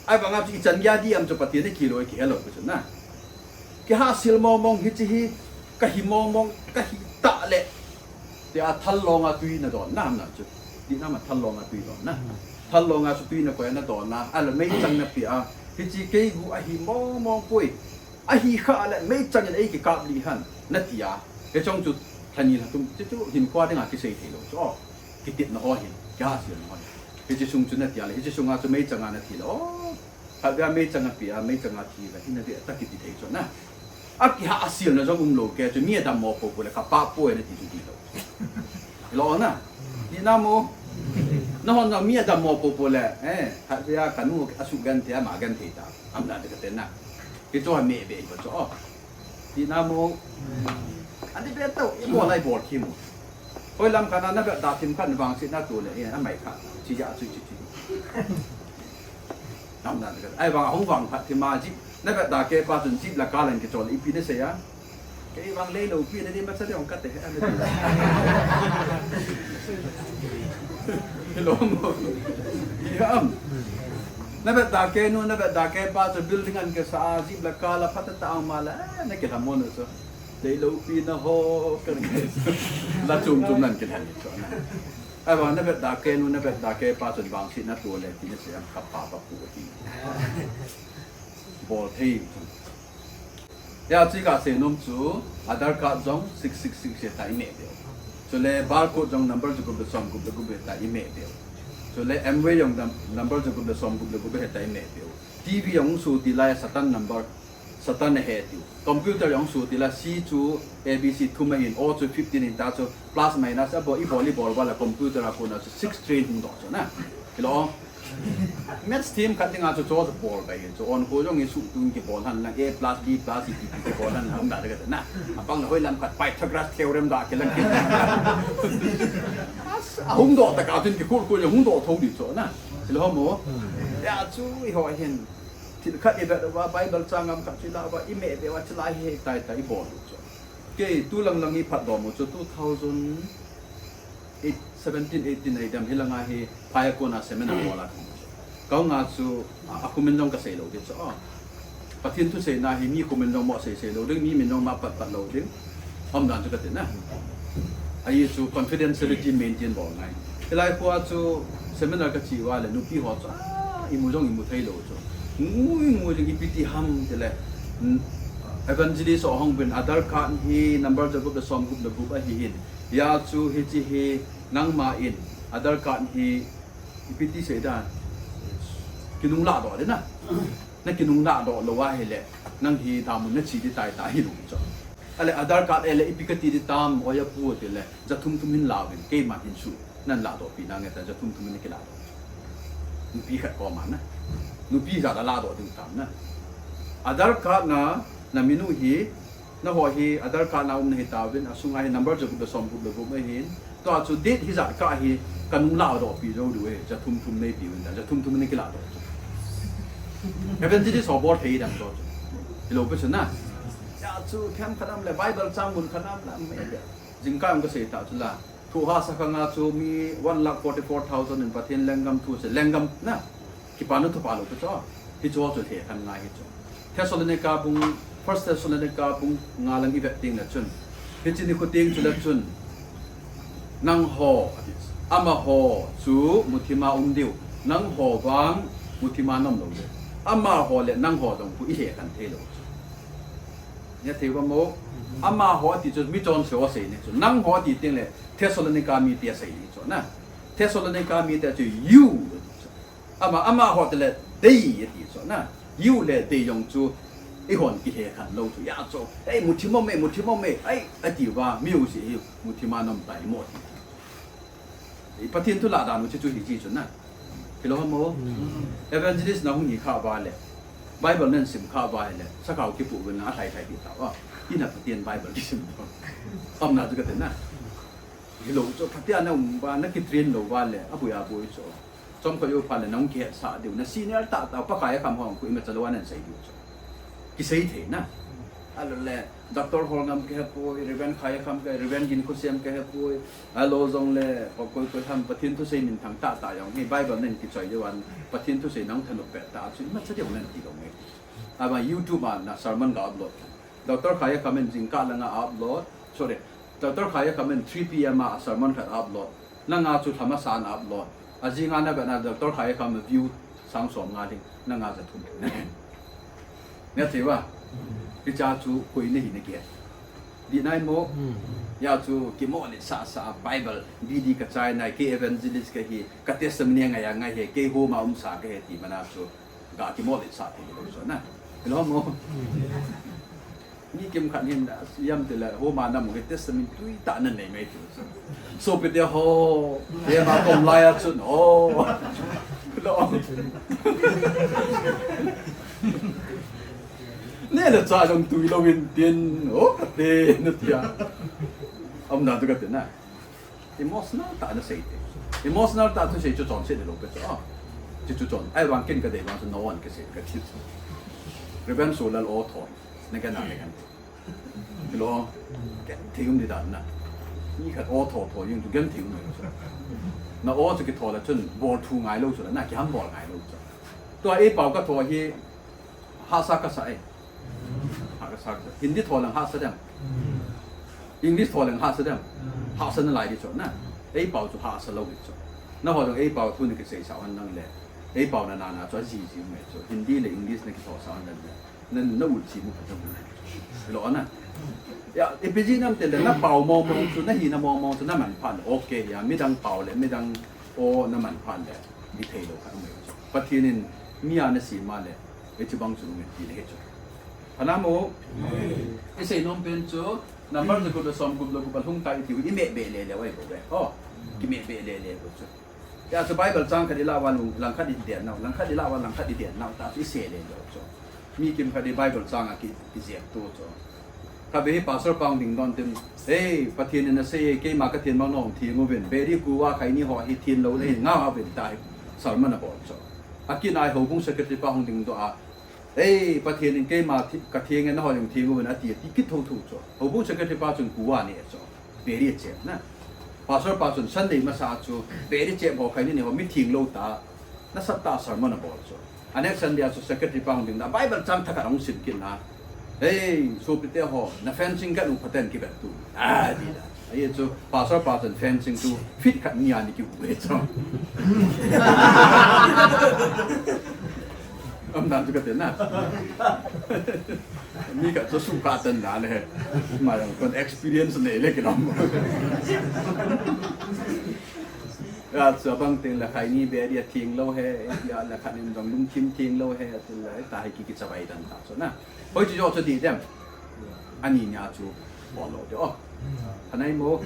Ahi vang a chu i chan gei a di am chu Pathen i kilo i ki hello ku chu na. Ki ha sil mong mong hichi hi, ka hi mong mong, ka hi ta le. Ti a thal long a tui na don na ham na chu. Ti na ma thal long a tui don na. Thal long a chu tui na koi na don na. A la mei chang na pi a. Hichi kei gu a hi mong mong poi. A hi kha le mei chang in ei ki kap li han. Na ti a. He chong chu thani la tum. Chu chu hin kwa ding a ki sei thei lo chu. Oh. Kitepna ho hi, kihasil na ho hi. Hiche sung chu nati a le, hiche sunga chu meichang a nati le, oh, khatvei a meichang a pe a, meichang a thi le, hina ve ta kiti thei chu na. Akiha asil na jong umlou kei chu, mi adammo popo le, kapah poi nati chu tilou. Hilou na. Ti na mo. Nahon jong mi adammo popo le, eh, khatvei a kanu asugenthei a, ama genthei ta. Aumdan te kati na. Hichu hi meh beh hi chu, oh. Ti na mo. Ani be tau, ibol a ibol thim u. Hoilam khat a navetda thim khat vangsetna toh le, eh, amai khat. Chi ja chu chi chi. Aumdan te kati. Ahivang, ahung vang khat thim a jeep. Navetda kei pa chun jeep la kal a kichol, ipi nasei a. Kei vang lei loupi na di macha ding kati he, ana di. Hilou mo. Hi ham. Navetda kei nu, navetda kei pa chu building a kisa a, jeep la kal a phatah tah a um a le, eh, nakilhamon u chu. Lei loupi na ho, kan. La chom chom nan kilhan chu na. Ahivang navetda kei nu, navetda kei pa chun vangsetna toh le, ti nasei a, kapa pa pu hi. Bol thei chu. Hia chu kasei nom chu, Aadhaar card jong six six six hita imeh diu. Chule barcode jong number jagup le somgup le gup hita imeh diu. Chule Amway jong num-, number jagup le somgup le gup hita imeh diu. TV jong suti lai Satan number, Satan ahe diu. Computer jong suti lai C chu A B C thum ahin, O chu fifteen hita chu plus minus abol, ibol, ibol uva le computer a kona chu six train hung doh chu na. Hilou. Maths thim khat dinga chu chu chu bol bai chu. Onkho jong isuh tun kibol hen lang, A plus B plus ipi ipi kibol hen lang, aumdan te kati na. Apang le hoilam khat Pythagoras theorem da kilang kit. Ahung doh tah a chun kikhol khol hung doh thou di chu na. Hilou mo. Hia chu eiho hin. Thil khat ivet uva Bible chang ngam khat chu ila uva imeh beh uva chu la hi tai tai ibol u chu. Kei tu lang lang iphatdoh u chu two thousand eight, seventeen, eighteen ahi dem, hilanga hi phai a kona seminar bol a kahung chu. Kahung a chu, a, akhomin jong kasei lou ding chu. Oh. Pathen thuseina hi mi khomin jong mo sei sei lou ding, mi min jong ma pat pat lou ding. Aumdan chu kati na. Ahi chu confidentiality maintain bol ngai. Hilai khoa chu seminar kache uva le nupi ho chu, ah, imu jong imu thei lou chu. Ngui ngui jong ipi ti ham tile. Mm, evangelist ho hung uvin Aadhaar card hi number jagup le somgup le gup ahi hin. Hia chu hiche hi nangma in Aadhaar card hi ipi ti sei dan. Kinung lahdoh ding na. Nakinung lahdoh lou ahile. Nang hi damun nache ding tai ta hilou chu. Ale Aadhaar card ele ipi kati ding tam, oi apu tile, ja thum thum hin la uvin, keiman hin su, nan lahdoh pi nange ta, ja thum thum hin kiladoh. Nupi khat koma na. Nupi jat a lahdoh ding tam na. Aadhaar card na, na min u hi, naho hi, Aadhaar card na um na hitauvin, asunga hi number jagup le somgup le gup ahin, Tua chu date hijat kah hi kanung lahdoh pi jou diu e, ja thum thum neipi uvin ta, ja thum thum nei kiladoh chu. Evangelist ho bol thei dam chu. Hilou pi chu na. Hia chu themkhat am le Bible chang mun khat am le am e. Jingkah a kasei ta chu la. Thu hahsa khanga chu mi one lakh forty-four thousand in Pathen lenggam thu sei, lenggam na. Kipana thupha lou pi chu. Hichu chu lhekhen ngai hichu. Thessalonica bung, First Thessalonica bung nga lang ivet teng le chun. Hiche nikho teng chu le chun. Nangho, ati. Amaho chu muthima um diu. Nangho vang muthima nom lou diu. Amaho le nangho jong khu ilhekhen thei lou chu. Ngai thei uva mo. Amaho ati chu mi chonse ho asei ni chu. Nangho ati teng le Thessalonica mite asei ni chu na. Thessalonica mite chu you. Ama, amaho tile they ati chu na. You le they jong chu eihon kilhekhen lou chu. Hia chu. Ei, muthim um e, muthim um e. Ei, ati uva, mi jouse hi muthima nom tai mo ti. I Pathen thu lahdan u chu chu hiche chu na. Hilou mo. Evangelist na hung hi kha uva le. Bible nan sim kha uva le. Sakhao kipu uvin na lhai lhai ti ta uva. Ina Pathen Bible kisim. Aumna chu kati na. Hilou chu, Pathen a um uva, na kitrain lou uva le, aboi aboi chu. Chomkhat jou phat le, nahung kihetsah diu, na senior tahtah, Pa Khaiyakham ho, khu imacha lou a nan sei diu chu. Kisei thei na. Ahilou le, Doctor Holngam kahe poi, Reverend Khaiyakham kahe, Reverend Ginkhosem kahe poi. Ahilou jongle, koi koi ham, Pathen thusei minthang tahtah jong hi, Bible nan kichoi diu vin, Pathen thusei nahung thanop pet tah chu, imacha diu nan ti lou nge. Ahivang YouTube a na sermon ga upload. Doctor Khaiyakham in jingkah langa upload. Sorry. Doctor Khaiyakham in three P M a sermon khat upload. Nanga chu lha masa a upload. Ajing a navet na Doctor Khaiyakham view sang som nga ding. Nanga ja thum. Ngai thei uva. Hiche chu koi nahi nage. Di nai mo. Hmm. Ya chu kimoh le sa sa Bible, B D ka chai nai, kei evangelist ka hi, ka testimony ngai a ngai he, kei home a um sa ka he ti mana chu. Ga kimoh le sa ti lo so na. Lo mo. Hmm. Mi kimkhat hin da, yam te la, home a na mo ke testimony tui ta na nei mai ti so. So pe te ho, ye ma kom lai a chun, oh. Lo. Ne le cha jong tui lo in tin, oh, te na tia. Am na tu ka te na. Emotional ta na sei te. Emotional ta tu sei chu chon sei le lo pe chu. Ah. Chu chu chon. Ai vang kin ka dei vang chu no one ka sei ka ti chu. Reverend Solal o thon. Na ka na le kan. Lo. Ka thei um di dan na. Ni khat o tho tho yung tu kan thei um na. Na o chu ki tho la chun bol thu ngai lo chu la na ki ham bol ngai lo chu. Tua ei pau ka tho hi Hahsa ka sa e. Hahsa ka sa. Hindi tho lang hahsa dem. English tho lang hahsa dem. Hahsa na lai di chu na. Ei pau chu hahsa lo di chu. Na ho jong ei pau thu ni kisei sa wan lang le. Ei pau na na na chu ji ji me chu. Hindi le English na kitho sa wan lang le. Na na u chi mu ka jong. Lo na. Ya, ipi ji nam te le na pau mo mo chu na hi na mo mo chu na man phan. Okay, ya midang pau le midang o na man phan le. Mi thei lo kha me chu. Pathian in mi a na si ma le. Hichu bang chu ngen ti le hi chu. Phana mo. Amen. I sei nom pen chu, number chu kut som gup lo gup a hung ta i ti u i me be le le wai bo be. Oh, ki me be le le bo chu. Ya chu Bible chang khat i la wan lang khat i den nau, lang khat i la wan lang khat i den nau ta chu i sei le le chu. Mi kim khat i Bible chang a ki, ki jep tu chu. Kha be hi pastor pang ding don tin. Hey, Pathian in a sei, keima ka tin ma nom thi ngu vin. Be ri ku wa khai ni ho hi tin lo le nga ha vin ta hi. Sermon a bol chu. A kin ai ho bung secretary pa hung ding do a. Ei, Pathian in keima thi-, ka thiang e, na ho jong thiang uvin, ati, ati kit thotho chu. Houbung secretary pa chun kuva ni e chu. Beri chep na. Pastor pa chun Sunday masa chu, beri chep ho khai ni ni ho mi thing lo ta. Nasat ta sermon a bol chu. A next Sunday a chu secretary pa hung ding na. Bible chang thakhat hung sim kit na. Ei, sopite ho, na fencing ka nu phaten ki vet tu. Ah, di da. Ahi chu, pastor pa chun fencing chu, feet khat ni a ni ki u e chu. Am dan chu ka te na. Mi khat chu su ka tan na le. Ma jong kon experience nei le ki lam. Ya, chu bang teng la khai ni be dia thing lo he, ya la khat in dong lum thim thing lo he, chu la ta hi ki ki chabai dan ta chu na. Hoi chu jo chu di dem. Ani nya chu bol lo de o. Anai mo.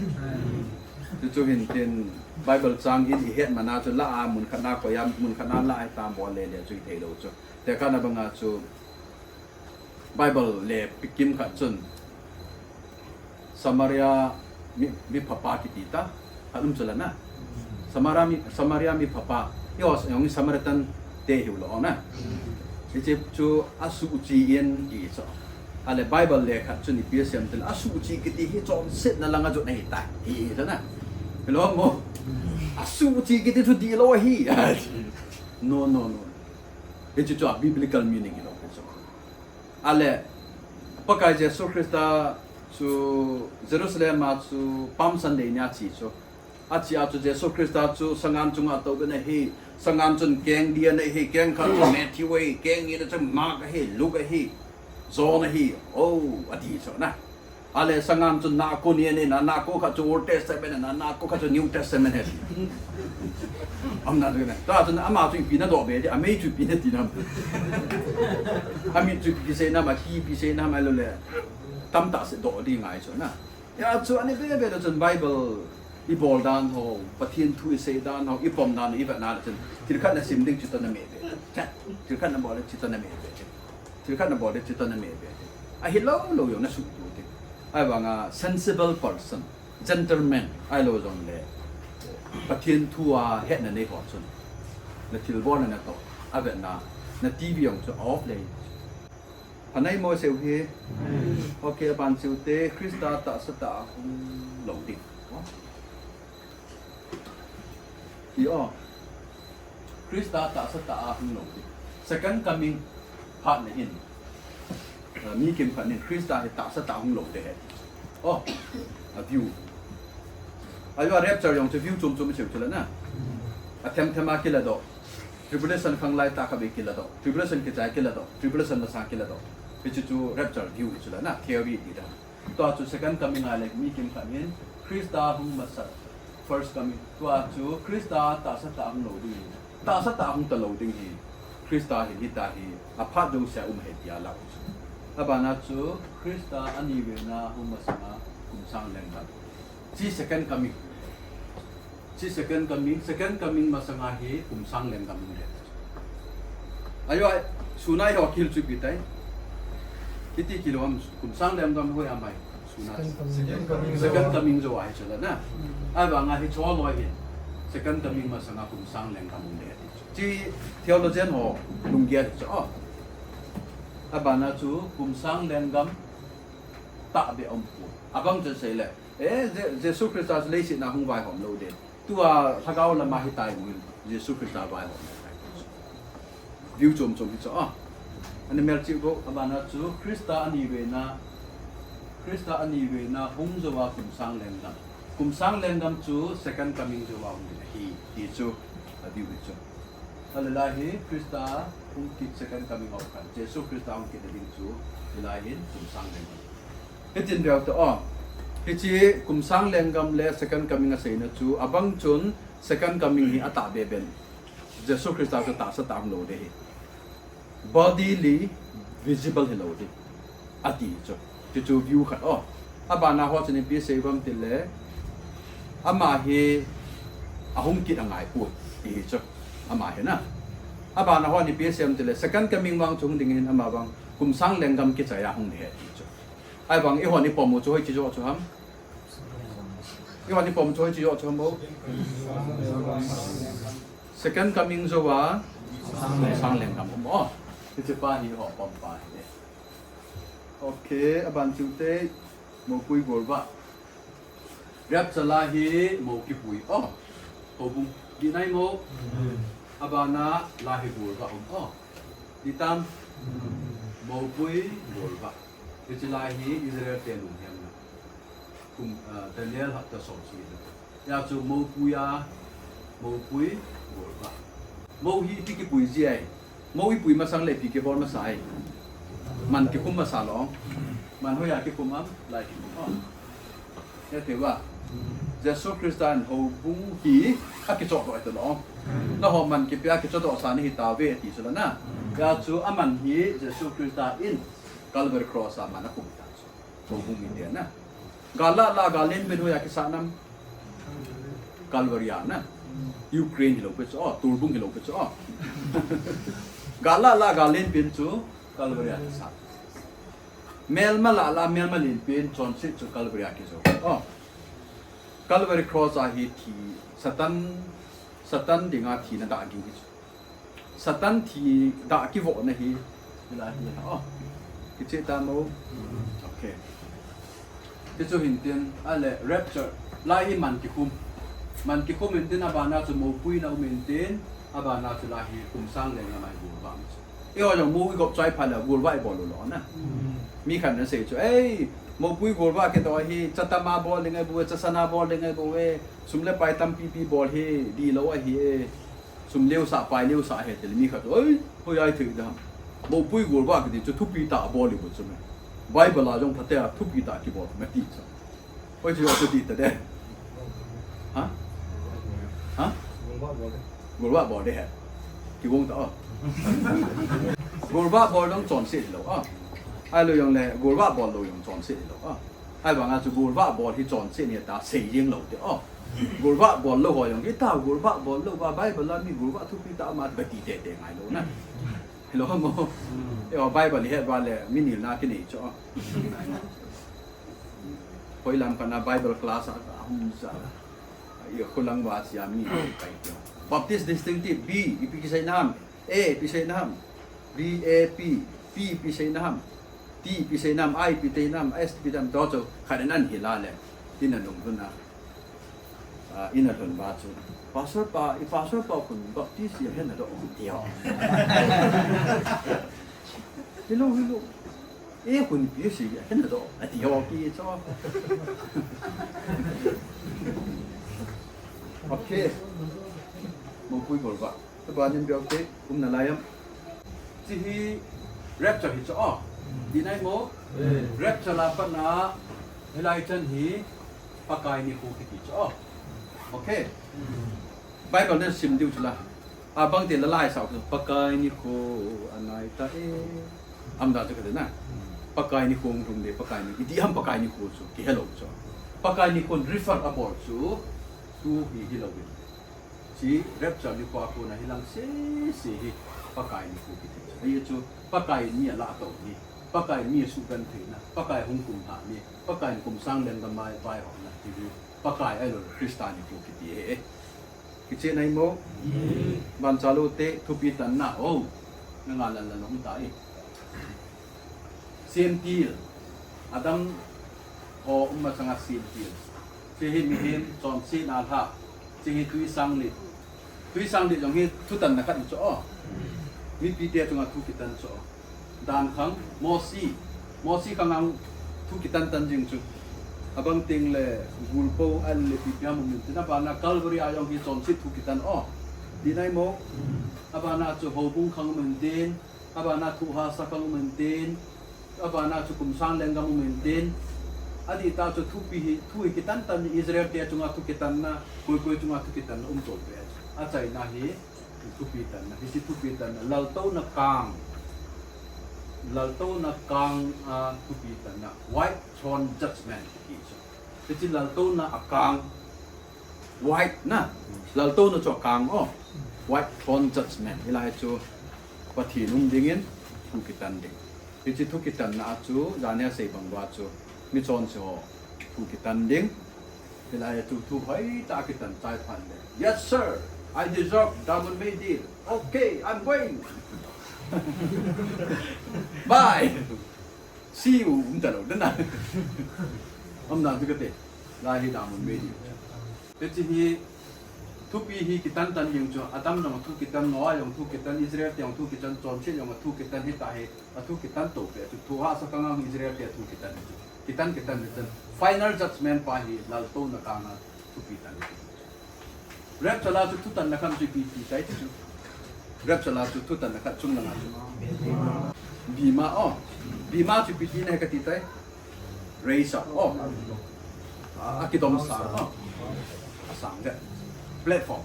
Chu chu hin tin Bible chang in i het mana chu la a mun khat na ko ya mun khat na la ai tam bol le le chu i thei lo chu. Te ka na banga chu Bible le pikim khat chun Samaria mi, mi phapa kiti ta, khat um chu la na. Samaria mi, Samaria mi phapa, i os, yong Samaritan te hiu lo na. Hiche chu a suhchi in ti chu. Ale Bible le khat chun ipi asei em tile, a suhchi kiti hi chonsetna langa jot na hi ta, ti chu na. Hello mo. A suhchi kiti chu di lo hi. No, no, no. Hiche chu a biblical meaning hi lo chu. Ale, Pakai Jesu Christa chu Jerusalem a chu Palm Sunday nia chi chu. Achi a chu Jesu Christa chu sangan chunga tou bena hi, sangan chun keng dia nei hi, keng khat chu Matthew ei, keng ni na chu Mark ahi, Luke ahi, John ahi, oh, ati chu na. Ale sangan chu nako ni nei na, nako khat chu Old Testament na, nako khat chu New Testament he. Am na chu na. Ta chu na ama chu ipi na do be di, amei chu ipi na ti nam. Ami chu ipi sei nam, a ki ipi sei nam, alo le. Tam ta se do di ngai chu na. Ya chu ani be be le chun Bible i bol dan ho, Pathian thu i sei dan ho, i pom dan ho, i vet na le chun. Thil khat na sim ding chu ta na me be. Chat. Thil khat na bol le chu ta na me be. Thil khat na bol le chu ta na me be. Ahi lo lo jong na su tu te. Ai vanga sensible person, gentleman, ai lo jong le. Pathian thu a hetna nei ho chun. Na thil bol na na to. A vet na, na T V jong chu off le. Anai mo seu hi. Okay, aban seu te, Christa tahsa tah a hung lo ding. Ti o. Christa tahsa tah a hung lo ding. Second coming phat na hin. Uh, mi kim khat nin Christa hi tahsa tah a hung lo ding he. Oh, a view. Ayo a rapture jong chu view chom chom i seu chu la na. A them them a kila do. Tribulation khang lai ta kha be kila do. Tribulation kichai kila do. Tribulation la sa kila do. Hichu chu rapture view chu la na. Theory ti da. Tua chu second coming a le mi kimkhat hin Christa hung masat, first coming. Tua chu Christa tahsa tah hung lou ding hi. Tahsa tah hung talou ding hi. Christa hin hita hi. Aphat jousea um ahi tia la u chu. Abana chu Christa anivena hung masanga kum sang lenggam. Chi second coming. Chi second coming, second coming masanga hi kum sang lenggam hung le. Ayo, ai, suna hi ho kihil chu ipi tai. Hiti kilo ham, kum sang lenggam hoi amai. Suna. Second coming. Second coming jo ahi chu la na. Ahivanga hiche loi hin. Second coming masanga kum sang lenggam hung le. Chi theologian ho lunggel chu. Oh. Abana chu kum sang lenggam tahbeh um pu. Abang chu sei le. Eh, Je-, Jesu Christa chu leiset a hung vaihom lou ding. Tua lhagao lama hitai mun, Jesu Christa vaihom lou tai. View chom chom hi chu, ah. Ani mel chi go, abana chu Christa anivena, Christa anivena hung jouva kum sang lenggam. Kum sang lenggam chu second coming jouva hung ding ahi, ti chu, a view hi chu. Ahile lai hi Christa hung kit second coming of Christ. Jesu Christa hung kit ding chu, hilai hin kum sang lenggam. Hitin veu te o. Hiche kum sang lenggam le second coming aseina chu, abang chun second coming hi atahbeh ben. Jesu Christa chu tahsa tah hung lou ding ahi. Bodily visible hilou ding. Ati chu. Chu chu view khat o. Abana ho chun ipi asei uvem tile. Ama hi ahung kit angai poi. Ti hi chu. Ama hi na. Abana ho ipi asei uvem tile. Second coming vang chu hung ding hin ama vang. Kum sang lenggam kichai a hung ding ahi ti chu. Ahivang eihon ipom u chu hoiche joh chu ham. Eihon ipom u chu hoiche joh chu ham o. Second coming jouva. Sang lenggam um o. Hiche pa hi ho pom pa hi. Okay, aban chu te, moupui golvah. Rapture la hi mou kipui. Oh, houbung. Di nai mo. Abana la hi golvah um. Oh. Di tam. Moupui golvah. Hiche la hi Israel te lunghem na. Kum, ah, Daniel hapta som sagi na. Hia chu moupui a, moupui golvah. Mou hi ipi kipui ji ai. Mou ipui masang le ipi kibol masa ai. Man kikhum masa lou. Man hoiya kikhum ham, lai kikhum ham. Hethei uva. Jesu Christa in houbung hi akichoh doh ahi ti lou. Nangho man kipe a kichoh doh sa nahi tauve ti chu la na. Hia chu aman hi Jesu Christa in Calvary Cross a man akhum ta chu. Houbung mite na. Gal lah lah a gal lenpen hoiya kisah nam. Calvary a na. Ukraine hilou pi chu, oh, Turbung hilou pi chu, oh. Gal lah lah a gal lenpen chu Calvary a kisah. Melma lah lah a melma lenpen chonset chu Calvary a kijou. Oh. Calvary Cross a hi thi Satan, Satan dinga thina dah ging hi chu. Satan thi dah kivohna hi, hilai hi, oh. Kicheh ta mo. Okay. Ti chu hin tin, ahile rapture, lai hi man kikhum. Man kikhum in tin, abana chu moupui na um in tin, abana chu lai hi kum sang lenggam a hi golvah um chu. Eiho jong mou igop chai phat le golvah ibol u lou na. Mi khat in asei chu, ei, moupui golvah kidoh hi, chatam a bol ding ahi bou e, chasan a bol ding ahi bou e, sum le pai tampi pi bol hi, di lou ahi e. Sum leu sah, pai leu sah ahi tile mi khat chu, oi, hoiya ithei dam. Moupui golvah kiti chu thupi tah a bol hi bou chu me. Bible a jong phatea thupi tah kibol me ti chu. Oi chu, chu ti ta de. Ha? Ha? Golvah bol de he. Kigong ta o. Golvah bol jong chonset hilou a. Ahilou jong le, golvah bol lou jong chonset hilou a. Ahivanga chu golvah bol hi chonset ahi tia sei jeng lou te o. Golvah bol lou ho jong, ita golvah bol lou va, Bible a mi golvah thupi tah ama ti teitei ngai lou na. Hilou mo. Eiho Bible ihet uva le, mi nilna kinei chu. Hoilam khat a Bible class a, ahung ja. Eiho lang uva chia mi kai. Baptist distinctive, B, ipi kisei nam. A, ipi sei nam. B, A, P, P, ipi sei nam. T, ipi sei nam. I, ipi sei nam. S, ipi nam. Doh chu, khat in ahin hil a le. Ina lung lhun a. Ah, ina lhun uva chu. Pastor pa, i pastor pa khun Baptist hi ahe nadoh ti o. Hello, hello. E khun ipi sei ahe nadoh. Ati o ki chu. Okay. Moupui golvah. Tua ban in bel te, um nalai am. Hiche hi rapture hi chu o. Di nai mo? Rapture a pat na Hilai chan hi Pakai nikho kiti chu. Oh. Okay. Bible na sim diu chu la. Abang te la lai sao chu Pakai nikho anai ta e. Aum dan chu kati na. Pakai nikho hung lhung le Pakai nikho. Iti ham Pakai nikho chu kihelou chu. Pakai nikho refer abol chu tu hi hilou in. Hiche rapture nikho a kona hilang sese hi Pakai nikho kiti chu. Hichu Pakai mi alah tou ni, Pakai mi asuhgenthei na, Pakai hung kumlha ni, Pakai kum sang lenggam a vaihomna ti hi Pakai ahilou le Christa nikho kiti ahi. Kicheh nai mo? Vancha lou te thupi tanna o. Na nga lan lan um ta e. Sentil, Adam ho um masanga sentil. Hiche hi mihem chonsetna lha. Hiche hi tui sang li. Tui sang li jong hi thutanna khat chu o. Mipi te chunga thu kitan chu o. Dan khang, Mosi. Mosi khang a thu kitan tan jing chu. Abang teng le gulpo ahilou le ipi ham um intin, abana Calvary a jong hi chonset thu kitan o. Ti nai mo? Abana chu houbung khang um intin. Abana thu hahsa khang um intin, abana chu kum sang lenggam um intin. Adih tah chu thupi hi, thu hi kitan tan, Israel te chunga thu kitanna, koi koi chunga thu kitanna um chom pe. Achaina hi thupi tanna, hiche thupi tanna, laltouna kang, laltouna kang a thupi tanna, white throne judgment ti chu. Hiche laltouna a kang, white na, laltouna chu a kang o. White throne judgment. Hilai chu Pathen um dingin thu kitan ding. Hiche thu kitanna a chu, jan a sei bang uva chu, michonse ho thu kitan ding. Hilai chu thu hoitah a kitan chai phat le, "Yes, sir. I deserve diamond medal. Okay, I'm going. Bye." See you, um talou, dan a. Aum dan chu kati. Lai hi diamond medal. Hiche hi thupi hi kitan tan jing chu, Adam jong thu kitan, Noah jong thu kitan, Israel te jong thu kitan, chonset jong thu kitan, hitia hi athu kitan tou pe chu, thu hahsa khang a Israel te thu kitan chu. Kitan kitan chu. Final judgment pa hi laltouna kang a thupi tan. Rapture a chu thutanna khat chu ipi ti tai chu. Rapture a chu thutanna khat chunglang a chu. Bema o. Bema chu ipi tina ahi kati tai. Raise up o. A, akidomsang o. Asang de. Platform.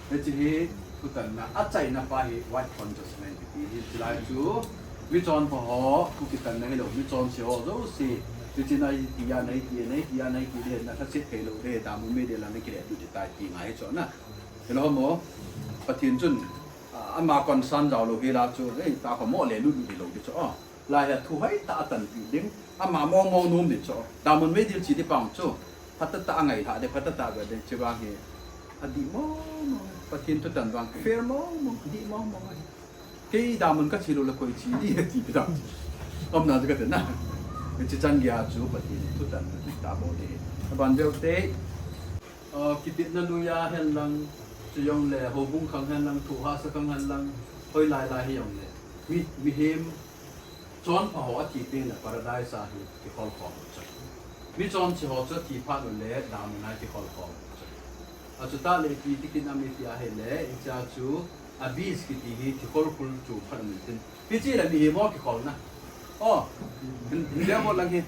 Hiche hi thutanna achaina pa hi white throne judgment kiti hi, hilai chu michonpha ho, thu kitanna hilou, michonse ho jouse, hiche na iti a, na iti a, na iti a, na iti a, na lhaset thei lou de, diamond medal a na kile lut tai ti ngai chu na. Hilou mo, Pathen chun, a, ama concern jao lou hela chu, ei, ta kho mo le lut lut hilou di chu. Lai hi thu hoitah a tanpeh ding, ama mong mong nom di chu. Diamond medal che di pa chu. Phatah tah a ngailha de, phatah tah a ve de, hiche vang hi. Adih mong mong, Pathen thutan vang, fair mong mong, adih mong mong. Kei diamond kache lou le koi che di, ti pi dam. Aum dan chu kati na. Hiche chan gei a chu Pathen thutanna adih tah bou de. Aban veu te. Ah, kitepna lui a hen lang, chujongle houbung khang hen lang, thu hahsa khang hen lang, hoilai lai hijongle. Mi, mihem, chonpha ho athi teng le paradise a hi kikhol khom u chu. Michonse ho chu athi phat u le diamond a kikhol khom u chu. Achutah le ipi ti kit nam iti ahile, hichea chu abyss kiti hi thikhol khul chu khat um intin. Hiche le mihem ho kikholna. Oh, hin, hin veu lang hi.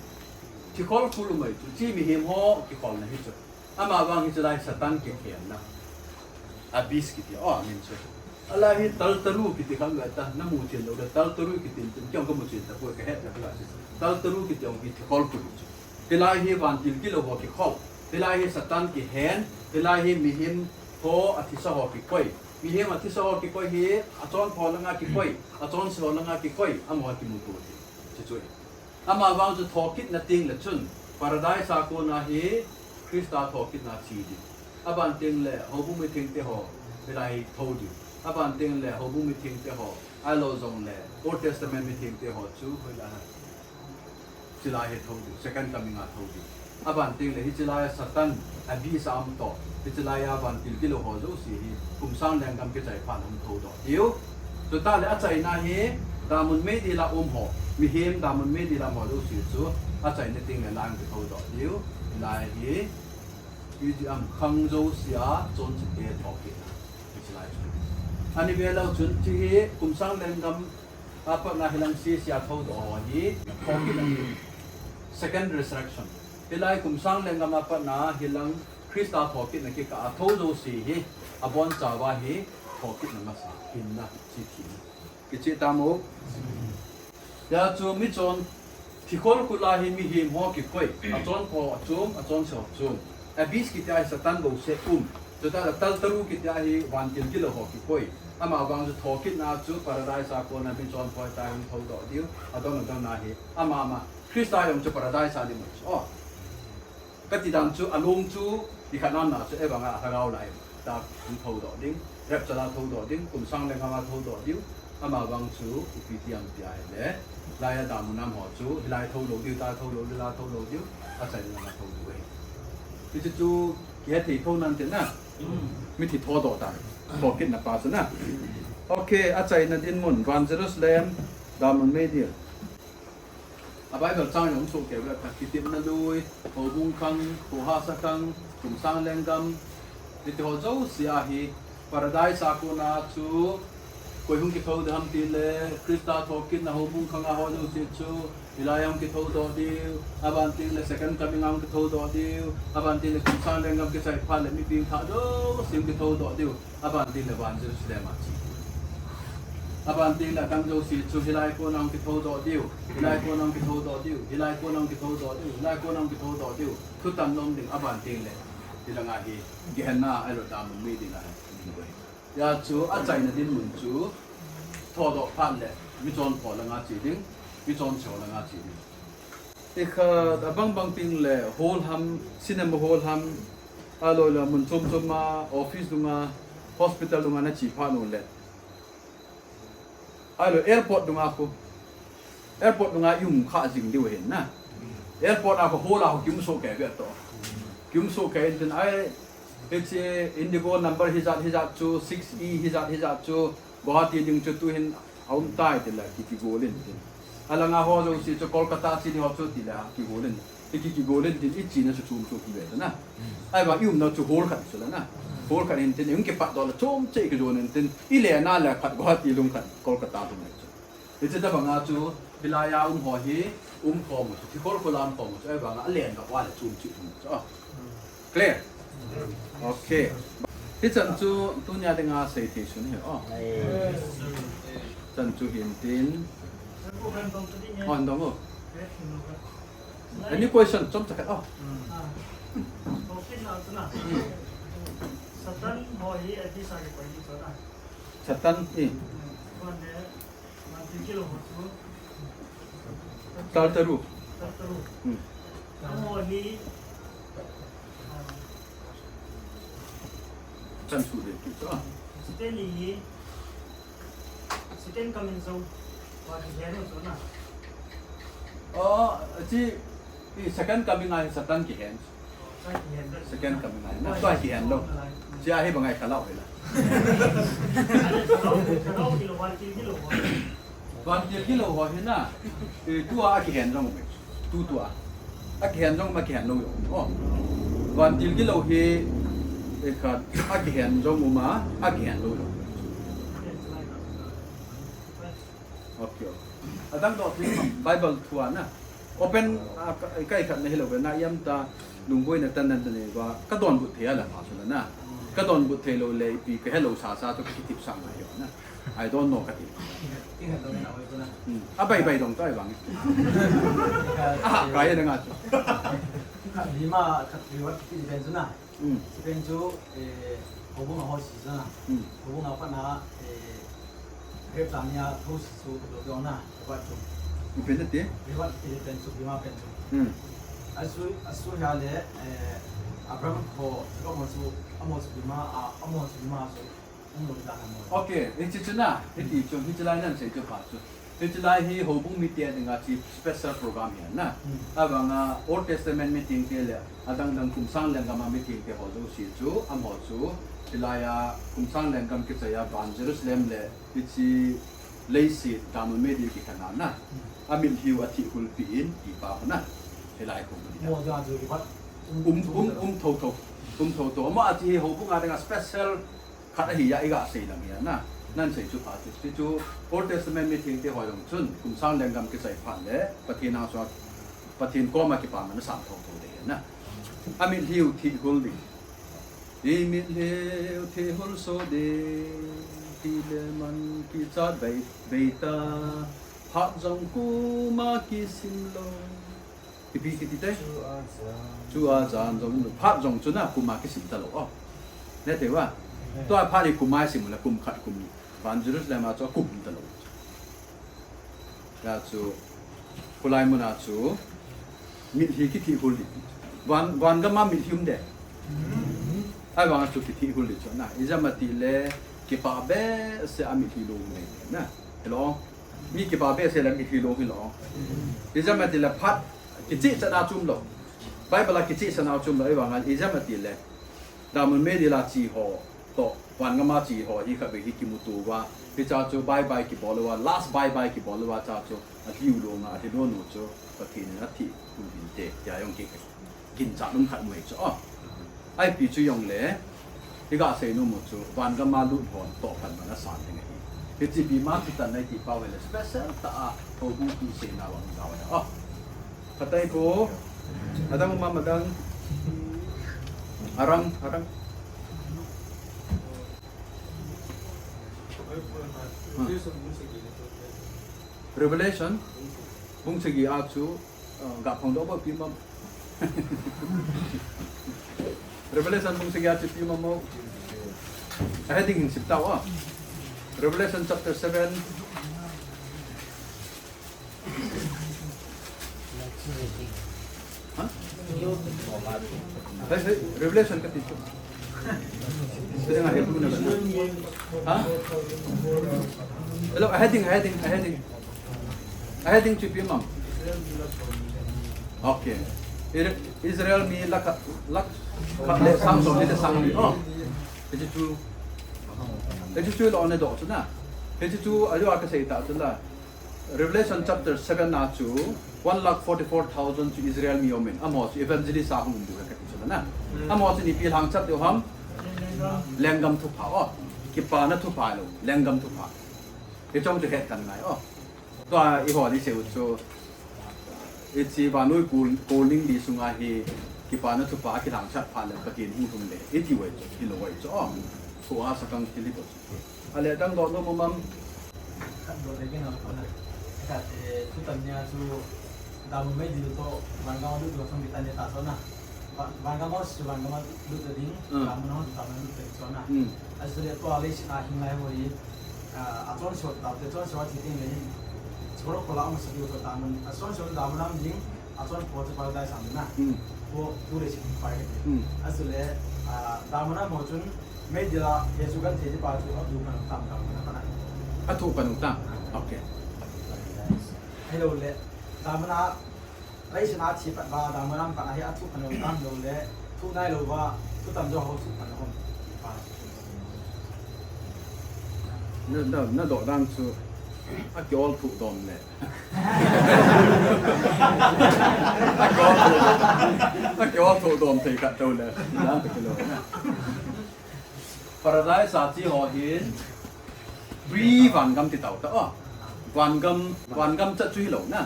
Thikhol khul umai chu, hiche mihem ho kikholna hi chu. Ama vang hiche lai Satan kikhenna. Abyss kiti, oh, amin chu. Alai hi Tartarus kiti khat um e ta, namu chen lou le Tartarus kiti tin, kei jong kamu chen tapoi, kahet le kala chu. Tartarus kiti jong hi thikhol khul chu. Hilai hi vantil kilou ho kikhol. Hilai hi Satan kihen. Hilai hi mihem ho athisa ho kikoi. Mihem athisa ho kikoi hi achonpha ho langa kikoi. Achonse ho langa kikoi. Amaho kimuto hi. Chuchu hi. Ama vang chu thokitna teng le chun, Paradise a kona hi Christa thokitna che ding. Aban teng le houbung mithengte ho, hilai thou ding. Aban teng le houbung mithengte ho, ahilou jongle Old Testament mithengte ho chu, hoilai a. Chulai hi thou ding, second coming a thou ding. Aban teng le hiche lai a Satan, abyss a um toh, hiche lai a vantil kilou ho jouse hi, kum sang lenggam kichai phat a hung thou doh diu. Chutah le achaina hi, diamond medal a um ho, mihem diamond medal a um ho jouse chu, achaina teng le lai a hung kithou doh diu. Hilai hi, hiche a um khang jouse a, chonse te thokitna. Hiche lai chu. Ani ve lou chun, hiche hi, kum sang lenggam, Apatna hilang sese a thou doh ho hi, thokit ahi. Second resurrection. Hilai kum sang lenggam a patna hilang Christa thokitna kikah a thou jouse hi abonchauva hi thokitna masa hinna chi thina. Kicheh tamo. Hijeh chun michon thikhol khula hi mihem ho kikoi, achonpho achom, achonse achom. Abyss kiti a hi Satan bouseh um. Chutah le Tartarus kiti a hi vantil gilou ho kikoi. Amavang chu thokitna chu Paradise a kona michonpho tah a hung thoudoh diu. Adang adang a hi. Ama ama. Christa jong chu Paradise a ding chu. Oh. Kati dan chu, along chu, nikhat nanna chu, ahivanga lhagao lai tah a hung thoudoh ding, rapture a thoudoh ding, kum sang lenggam a thoudoh diu, amavang chu, ipi ti ham tia ahile, hilai a damun nam ho chu, hilai thou lou diu, tua thou lou diu, la thou lou diu, achaina langa thou diu ahi. Hichu chu, kihe thei thou nante na, mithi thoudoh tai, thokitna pa chu na. Okay, achaina dinmun, Van Jerusalem, damun meidil. A Bible chang jong soh kei uve, khat kitepna lui, houbung khang, khohahsa khang, kum sang lenggam, hiti ho jouse ahi, Paradise a kona chu, koi hung kithou ding ham tile, Christa thokitna houbung khang a ho jouse chu, hilai a hung kithoudoh diu, aban tile second coming a hung kithoudoh diu, aban tile kum sang lenggam kichai phat le mipi thah jouse hung kithoudoh diu. Aban tile Van Jerusalem a che. Aban tile adang jouse chu hilai kona hung kithoudoh diu, hilai kona hung kithoudoh diu, hilai kona hung kithoudoh diu, hilai kona hung kithoudoh diu. Thutan nom ding aban tile. Hilanga hi Gehenna ahilou damun meidil ahi. Hijeh chun achaina dinmun chu thoudoh phat le michonpho langa che ding, michonse langa che ding. Ikhat abang bang teng le hall ham, cinema hall ham, ahilou le mun chom chom a, office dunga, hospital dunga nache phat u le. Ahilou airport dunga khu. Airport dunga i um kha jing diu ahin na. Airport a khu hall a khu kium soh kei ve to. Kium soh kei in tin ai, hiche Indigo number hijat hijat chu, six E hijat hijat chu, Guwahati ding chu tuhin aum tai tile ki, kigol in tin. Alanga ho jouse chu Kolkata che ding ho chu tile kigol in. Ki, kigol in tin, ichena chu chom chom kive tana. Ahivang i umna chu hall khat chu la na. Hall khat in tin, i hung kipatdoh le chom cheh kijon in tin, i lena le khat Guwahati lung khat Kolkata lung ahi chu. Hiche tabanga chu, hilai a um ho hi, um khom u chu, thikhol khol a um khom u chu, ahivanga alen gap uva le chom cheh thei u chu. Oh. Clear? Okay. Hichan chu tunia dinga seithei sun hi, oh. Chan chu hin tin. Oh, hin dong o. Any question? Chomcha khat, oh. Satan ho hi abyss a kikoi ding chu na. Satan, eh. Tartarus. Hmm. Chan chu de tu cha. Oh, chi, i second coming a hi Satan kihen. Second coming a hi. Na tua kihen lou. Chi a hi bang a hi kha lou hi la. Vantil gilou ho hi na. I tua akihen jong ume. Tu tua. Akihen jong um, akihen lou jong um. Oh. Vantil gilou hi, i khat akihen jong um a, akihen lou jong um. Okay, okay. Adang doh thei Bible thu a na. Open, ah, ka, ka ikhat na hilou ve na, iam ta lungboina tan nan ta nei va, ka donbut thei a la ma chu la na. Ka donbut thei lou le, ipi ka helou sa sa chu ka kitip sang na hi na. I don't know ka ti. Hmm. A bai bai dong ta i bang. Ah, ka ye na nga chu. Lima ka ti wa ti ben chu na. Hmm. Sipen chu, eh, houbung a ho si chu na. Hmm. Houbung a pat na, eh, Rev Zania thou si chu lo dong na, Rev chu. Ipen te? Rev ti pen chu, Bima pen chu. Hmm. Asu, asu hia le, eh, Abraham ho, Jacob ho chu, amo chu Bima, a, amo chu Bima chu. Okay, hiche chu na, hiti chu, hiche lai nan sei chu pha chu. Hiche lai hi houbung mite dinga chi special program hi na. Hmm. Avanga Old Testament meeting te le, adang dang kum sang lenggam a meeting te ho jouse chu, amaho chu, hilai a kum sang lenggam kichai a van Jerusalem le, hiche leiset damun meidil kikhen a na. Hmm. Amitlhiu athih hulpi in, ipa ho na. Hilai kum ni. Mo ja jo ipat. Um, um, um tho tho. Um tho tho. Ama achi hi houbung a dinga special khat ahi a, iga sei lang hi a na. Nan sei chu pha chu. Chu chu Old Testament meeting te ho jong chun, kum sang lenggam kichai phat le, Pathen a sua Pathen koma kipaman asang thotho ding ahi na. Amitlhiu thihul ding. Imitlhiu thihul soh ding. Thi le man kichat bei, bei ta. Phat jong kum a kisim lou. Ipi kiti tai? Chu a jan jong, phat jong chu na kum a kisim talou. Oh. Nete uva. Tua phat hi kum a isim le kum khat kum ni. Van Jerusalem a chu akum talou. Hijeh chun, khulai mun a chu, mitlhi kithihul ding. Van, van gam a mitlhi um ding. Ahivang a chu kithihul ding chu na. Ijeh inem itile, kipah behseh a mitlhi long um ding na. Hilou. Mi kipah behseh le mitlhi long hilou. Ijeh inem itile phat, kichehchatna chu umlou. Bible a kichehchatna chu umlou. Ahivang a, ijeh inem itile. Damun meidil a che ho toh, van gam a che ho hi khatvei hi kimuto uva, hiche a chu bye bye kibol uva, last bye bye kibol uva, hiche a chu alhiu long a, alhi lou nu chu Pathen in athihul ding te, tia jong kiginchat um khat ahi chu. Oh. Ipi chu jongle, iga sei nom u chu, van gam a lut hon toh pan man asan ding ahi. Hiche ipi ma kitan nai ti pau hile, special tah a, houbung kiseina vang jao ahi. Oh. Phatai ko. Adang um am adang. Arang, arang. Revelation. Bung sagi a chu, uh, ga phong doh bou pi mom. Revelation bung sagi a chu pi mom mo. A heading hin sim tau a. Revelation chapter seven. Hah? Hei, hei, Revelation kati chu. Kati nga Hebrew na ba? Hah? Hello, a heading, a heading, a heading. A heading chu ipi mom. Okay. Ire-, Israel mi lakh, lakh, khat le sang som ni le sang ni. Oh. Hiche chu. Hiche chu lou na doh chu na. Hiche chu, ajo a kasei ta chu la. Revelation chapter seven a chu one lakh forty-four thousand chu Israel mi um in, amaho chu evangelist a hung um diu ahi kati chu na. Hmm. Amaho chu ipi lhangchat diu ham? Lenggam thupha, oh. Kipana thupha lou, lenggam thupha. Hiche chu het kan ngai, oh. Tua eiho ni seiu chu. Hiche vannoi kol, kolning li sunga hi kipana thupha kilhangchat phat le Pathen hung lhung le. Iti uve chu, hilou uve chu, oh. Tua sakang kili to chu. Ale dang doh nom um am. Khat doh le kina kona. Khat, eh, thutan nia chu damun meidil toh van gam a lut toh thang kitan ne ta chu na. Va-, van gam a chu van gam a lut ding, hmm, damun a chu damun a lut ding chu na. Hmm. Achu le tua leiset a hing lai ho hi, ah, achonse ho tah te, achonse ho thi ding le hin. Choro kola ang sa diu toh damun, achonse ho damun a um ding, achonpho chu paradise a um na. Hmm. Ko, tu leiset pai ke. Hmm. Achu le, ah, damun a um ho chun, Meidil a Jesu genthei pa chu athu pan u tam tam na pana. Athu pan u tam. Okay. Hilou le, damun a, leiset a thi pat uva, damun a um pat a hi athu pan u tam lou le, thu nai lou uva, thu tam jo ho thu pan u hom. Na, na, na doh dan chu, akiol thu dom le. Akiol thu dom thei khat tou le. Dan tu kilo na. Paradise a che ho hin, pre vangam ti tau ta, oh. Vangam, vangam chat chu hilou na.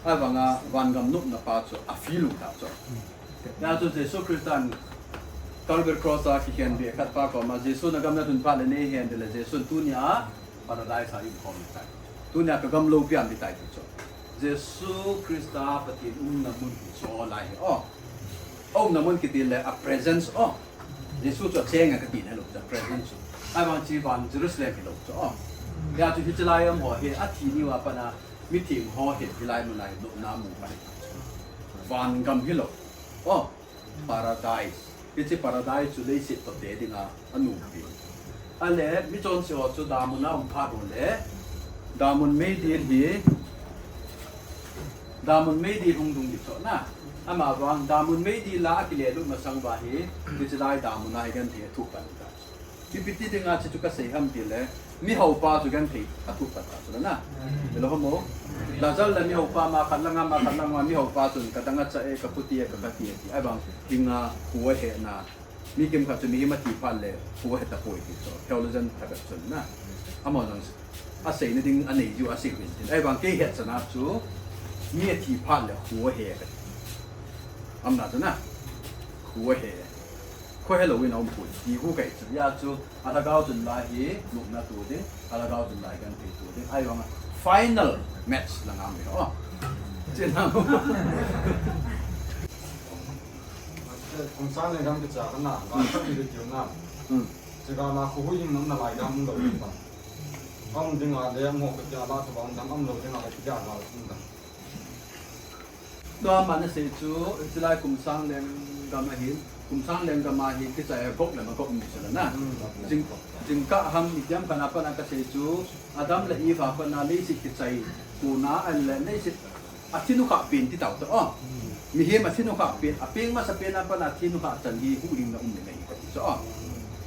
Ahivanga vangam nopna pa chu a feel u ta chu. Hijeh chun Jesu Christan Calvary Cross a kikhen beh khat pa koma, Jesu nagam nalhun phat le neihen ding le, Jesun tunia Paradise a eium khom ding tai. Tunia kagam loupi a um ding tai ti chu. Jesu Christa Pathen umna mun hi chu lai hi, oh. Aumna mun kiti le a presence, oh. Jesu chu acheng a kati nalou chu, a presence chu. Ahivang chu van Jerusalem hilou chu, oh. Hijeh chun hiche lai a um ho hi athi ni uva pat a mitheng ho hi hilai mun a hi nopna mu pai. Vangam hilou. Oh. Paradise. Hiche paradise chu leiset toh te dinga anupi. Ale, michonse ho chu damun a um phat u le, damun meidil hi, damun meidil hung lhung ding chu na. Amavang, damun meidil a akile lut masang uva hi, hiche lai damun a hi genthei athu pan u ta. Ipi ti dinga hiche chu kasei ham ti le, mihaopa chu genthei athu pan ta chu na. Hello, homo. Lazar le mihaopa ma khat langa ma khat langa mihaopa chun kadang acha e, kaputi e, kakati e ti. Ahivang dinga khu ahe na. Mi kimkhat chu mihem athi phat le khu ahe tapoi ti chu. Theologian thakhat chun na. Amaho jong asei na ding anei jiu asei uvin tin. Ahivang kei hetchan a chu. Mi athi phat le khu ahe ka. Aumna chu na. Khu ahe. Khu ahe lou in aum poi. Ti khu kai chu. Hia chu a lhagao chun lai hi nopna to ding. A lhagao chun lai genthei to ding. Ahivang a final match la ngam ve. Oh. Chena. Kum sang le gam kicha kana. Ba ka video na. Hmm. Chega na khu hu ing nam na lai gam lo ni ba. Am ding a le mo ka ja la to ba dam am lo ding a le ja la um dam. Tua mana sei chu, chilai kum sang lenggam ahin, kum sang lenggam ahin, kichai a Gog le Magog um chu la na. Hmm. Jing, jingkah ham itiam kana pana ka sei chu, Adam le Eve a pana leiset kichai, tuna an le leiset, a thinu kha pen ti tau to, oh. Mihem a thinu kha pen, a peng masa pen a pana thinu kha chan hi huhhing na um le nei ka ti chu, oh.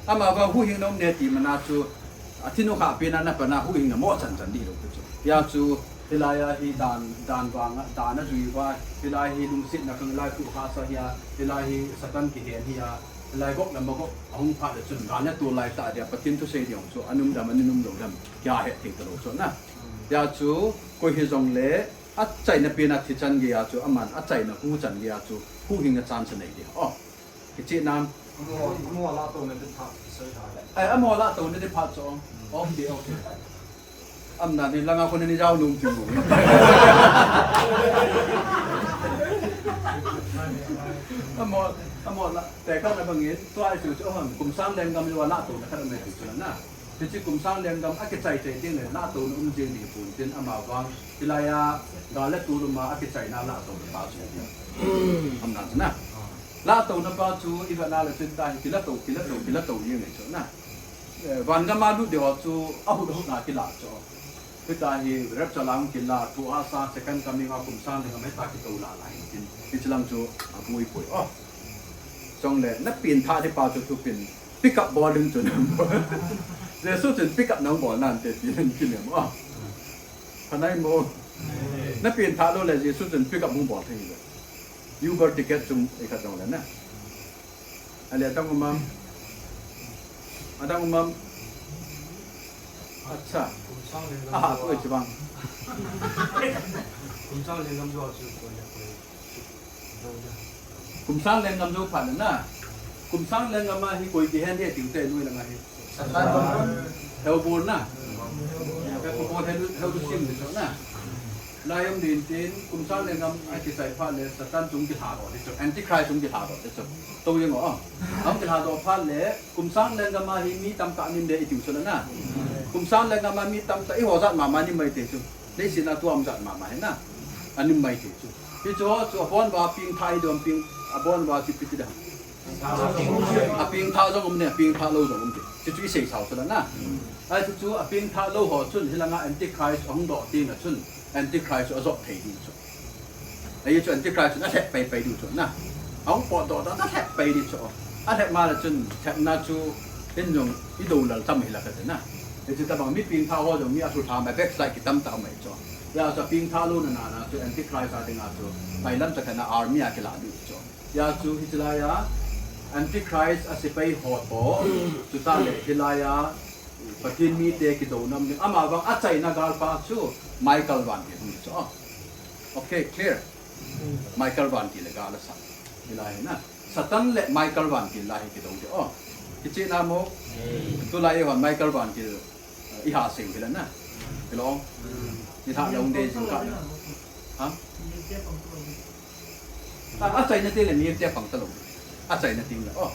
Ama va huhhing na um ne ti mana chu, a thinu kha pen a na pana huhhing na mo chan chan di lo chu. Hia chu, Hilai a hi dan, dan vang a, dan a jui uva, hilai hi lungsetna khang lai khu kha sa hi a, hilai hi Satan kihen hi a, hilai Gog le Magog ahung phat le chun, gal le tol lai ta dia, Pathen thusei ding chu, anum dam, anum lou dam, kia he thei ta lo chu na. Hia chu, koi hi jong le, achaina pen a thi chan gei a chu, aman, achaina hu chan gei a chu, huhhing na chance nei dia. Oh. Kicheh nam. Amo, amo la to na di phat, sorry, sorry. Ai, amo la to na di phat chu. Okay, okay. Aumna ni langa ko ni jao nung ti mu. Amo, amo la, te ka na bangin, tua chu chu, oh, kum sang lenggam ni la to na ka na me chu na. Hiche kum sang lenggam a kichai chai ding le, la to na um jing ding pon tin ama vang, hilai a, gal le tol um a kichai na la to na pa chu. Aumna chu na. La to na pa chu, i va na le chun ta hi, kila to, kila to, kila to jing le chu na. Eh, van gam a lut ding ho chu, a hut hut na kila chu. Hita hi, rapture lang kila, thu a sa, second coming a kum sang lenggam hita kito la la hin tin. Hiche lang chu, a pui pui. Oh. Chong le, na pen tha hi pa chu thu pen. Pick up bol ding chun. Jesu chun pick up nang bol nan te ti nan kinem. Ah. Khanai mo. Na pen tha lou le Jesu chun pick up hung bol thei le. Uber ticket chung i khat dong le na. Ale tang umam. Adang umam. Acha. Aha, ko ichi bang. Kum sang lenggam jo chu ko le ko. Kum sang lenggam jou phat na. Kum sang lenggam a hi koi kihen ding tiu te nui langa hi. Hell bol na. Hell bol, hell, hell to sim ni chu na. Lai um din tin, kum sang lenggam a kichai phat le Satan chung kilha doh di chu. Antichrist chung kilha doh di chu. To jeng o. Hung kilha doh phat le, kum sang lenggam a hi mi tamtah nim le i tiu chu na. Kum sang lenggam a mi tamtah i ho jat mama nim mai te chu. Leiset a tuam jat mama hi na. A nim mai te chu. Hichu, chu abon uva pengthah hi dom peng, abon uva chu ipi ti ding. Apengthah jong um ne, apengthah lou jong um te. Chu chu i sei sao chu la na. Ai chu chu apengthah lou ho chun, hilanga Antichrist ahung doh teng a chun, Antichrist chu ajop thei ding chu. Ai chu Antichrist chun alhep pai pai ding chu na. Ahung potdoh doh alhep pai ding chu. Alhep ma le chun, lhepna chu, in jong i do lal tam hi la ka te na. Hichu tabang mi pengthah ho jong mi a thu tham a backslide kitam tah mai chu. Hia chu apengthah lou na na na chu Antichrist a dinga chu. Bailam cha kana army a kila ding chu. Hia chu hiche lai a, Antichrist a sepai ho toh, chutah le hilai a, Pathen mite kidou nom ding. Ama vang achaina galpa chu, Michael vantil hung chu. Oh. Okay, clear. Michael vantil le gal a sa. Hilai hi na. Satan le Michael vantil la hi kidou ding. Oh. Kicheh na mo. Tulai hon Michael vantil, eh, i ha seu hi la na. Hilou. I ha lou ding jing ka. Ha? A, achaina teng le mihemte pang talou. Achaina teng le, oh.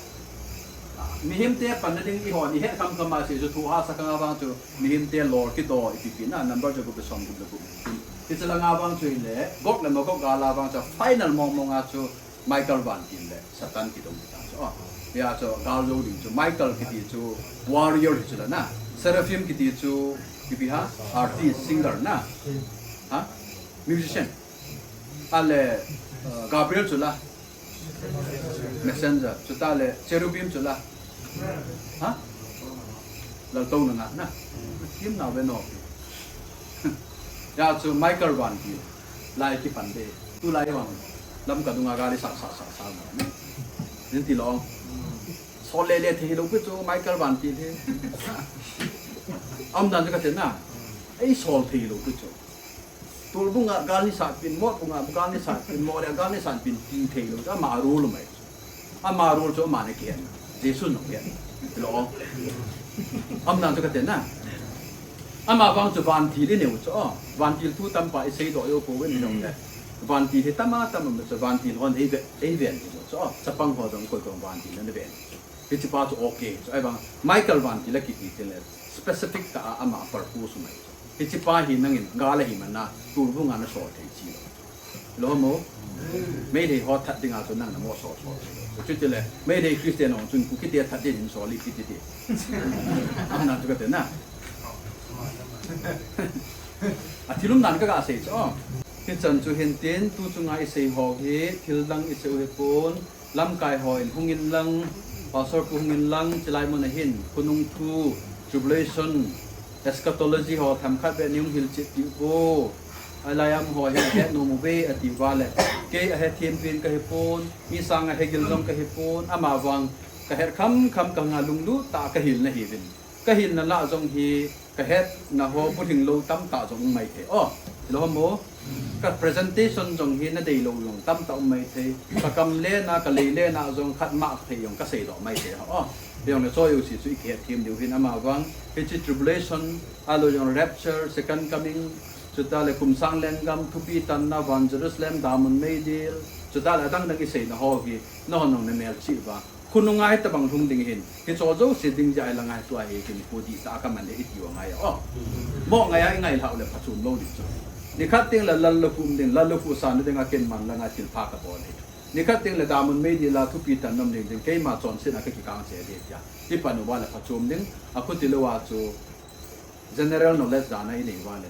A, mihemte panna ding i hon, i het kham kham a sei chu thu a sa khang a vang chu, mihemte lol kidoh ipi pi na, number chu gup le som gup le gup. Hiche langa vang chu hile, Gog le Magog gal a vang chu, final mong mong a chu, Michael vantil le, Satan kidou ding ta chu, oh. Hia chu, gal jou ding chu, Michael kiti chu, warrior hi chu la na, Seraphim kiti chu, ipi ham, artist, singer na. Ha? Musician. Ale, uh, Gabriel chu la. Messenger. Chutah le, Cherubim chu la. Ha? Laltouna nga na. Kim na ve no. Hia chu Michael vantil. Lai kipan de. Tulai vang. Lamka dunga gal i sak sak sak sak na. Nin ti long. Sol le le thei lou pi chu Michael vantil hi. Aumdan chu ka te na. Ei sol thei lou pi chu. Tulbung a gal ni sat pin, motbung a gal ni sat pin, mot a gal ni sat pin, ti thei lou, ama rule mai. Ama rule chu ama na kihen. Jesu na kihen. Lo. Amna chu ka ten na. Ama vang chu vantil i neu chu. Vantil thu tampa i sei doh jou pou ve ni dong le. Vantil hi tama tama chu vantil hon ei ve, ei ven chu. Chapang ho jong koi koi vantil na ven. Hiche pa chu okay. Chu ahivang Michael vantil a kiti tin le specific tah a ama purpose mai chu. Hiche pa hi nangin gal a hi man a tulbung a na sol thei chi lou. Lo mo? Meitei ho that ding a chu nang na mo sol sol. Chuti le Meitei Christian ho chun Kuki te that ding in sol i kiti ti. Amna chu ka ten na. A thil um dan ka ga sei chu. Hichan chu hin tin tu chunga i sei ho hi thil dang i sei u hi pon. Lamkai ho in hung in lang, Pastor pu hung in lang, chulai mun a hin, khonung thu, tribulation, eschatology ho themkhat beh nei hung hilchet diu vo. Alai amaho hin ahet nom uve ati uva le. Kei ahethem pen kahi pon, mi sang a hegil jong kahi pon, ama vang kahet kham kham ka nga lunglut tah a kahil na hiuvin. Ka hilna lah jong hi, ka hetna ho bulhing lou tamtah jong um mai thei. O, lo mo? Ka presentation jong hi na dei lou jong tamtah um mai thei. Ka kam lena, ka lei lena jong khat mah thei jong ka sei doh mai thei. O, jong le choi u si chu i kihet them diu hin ama vang. Hiche tribulation, a lo jong rapture, second coming, chuta le kum sang lenggam, thupi tanna, van Jerusalem, damun meidil, chuta le adang dang i seina ho hi, na hon jong na melchih uva. Khonunga hitabang lhung ding hin, hicho jouse ding jeh a ilang a hitua hi kin pu dihtah a ka man le i tiu angai a. O. Mo ngai a i ngai lhah u le phachom lou ding chu. Nikhat teng le lallukhuh um ding, lallukhuh san ding a ken man langa thilpha ka bol hi. Nikhat teng le damun meidil a thupi tan nom ding ding, keima chonset a ka kikang che ding tia. I pan uva le phachom ding, a khuti lou a chu general knowledge dan a i nei uva le.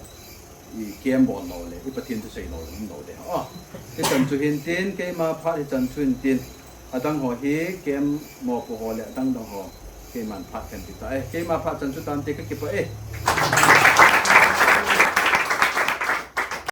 I kem bol lou le, i Pathen thu sei lou le, um lou le. O, hichan chu hin tin, keima phat hichan chu hin tin. Adang ho hi, kem mopo ho le, adang dang ho. Keiman phat kan ti ta. Eh, keima phat chan chu tante ka kipah e.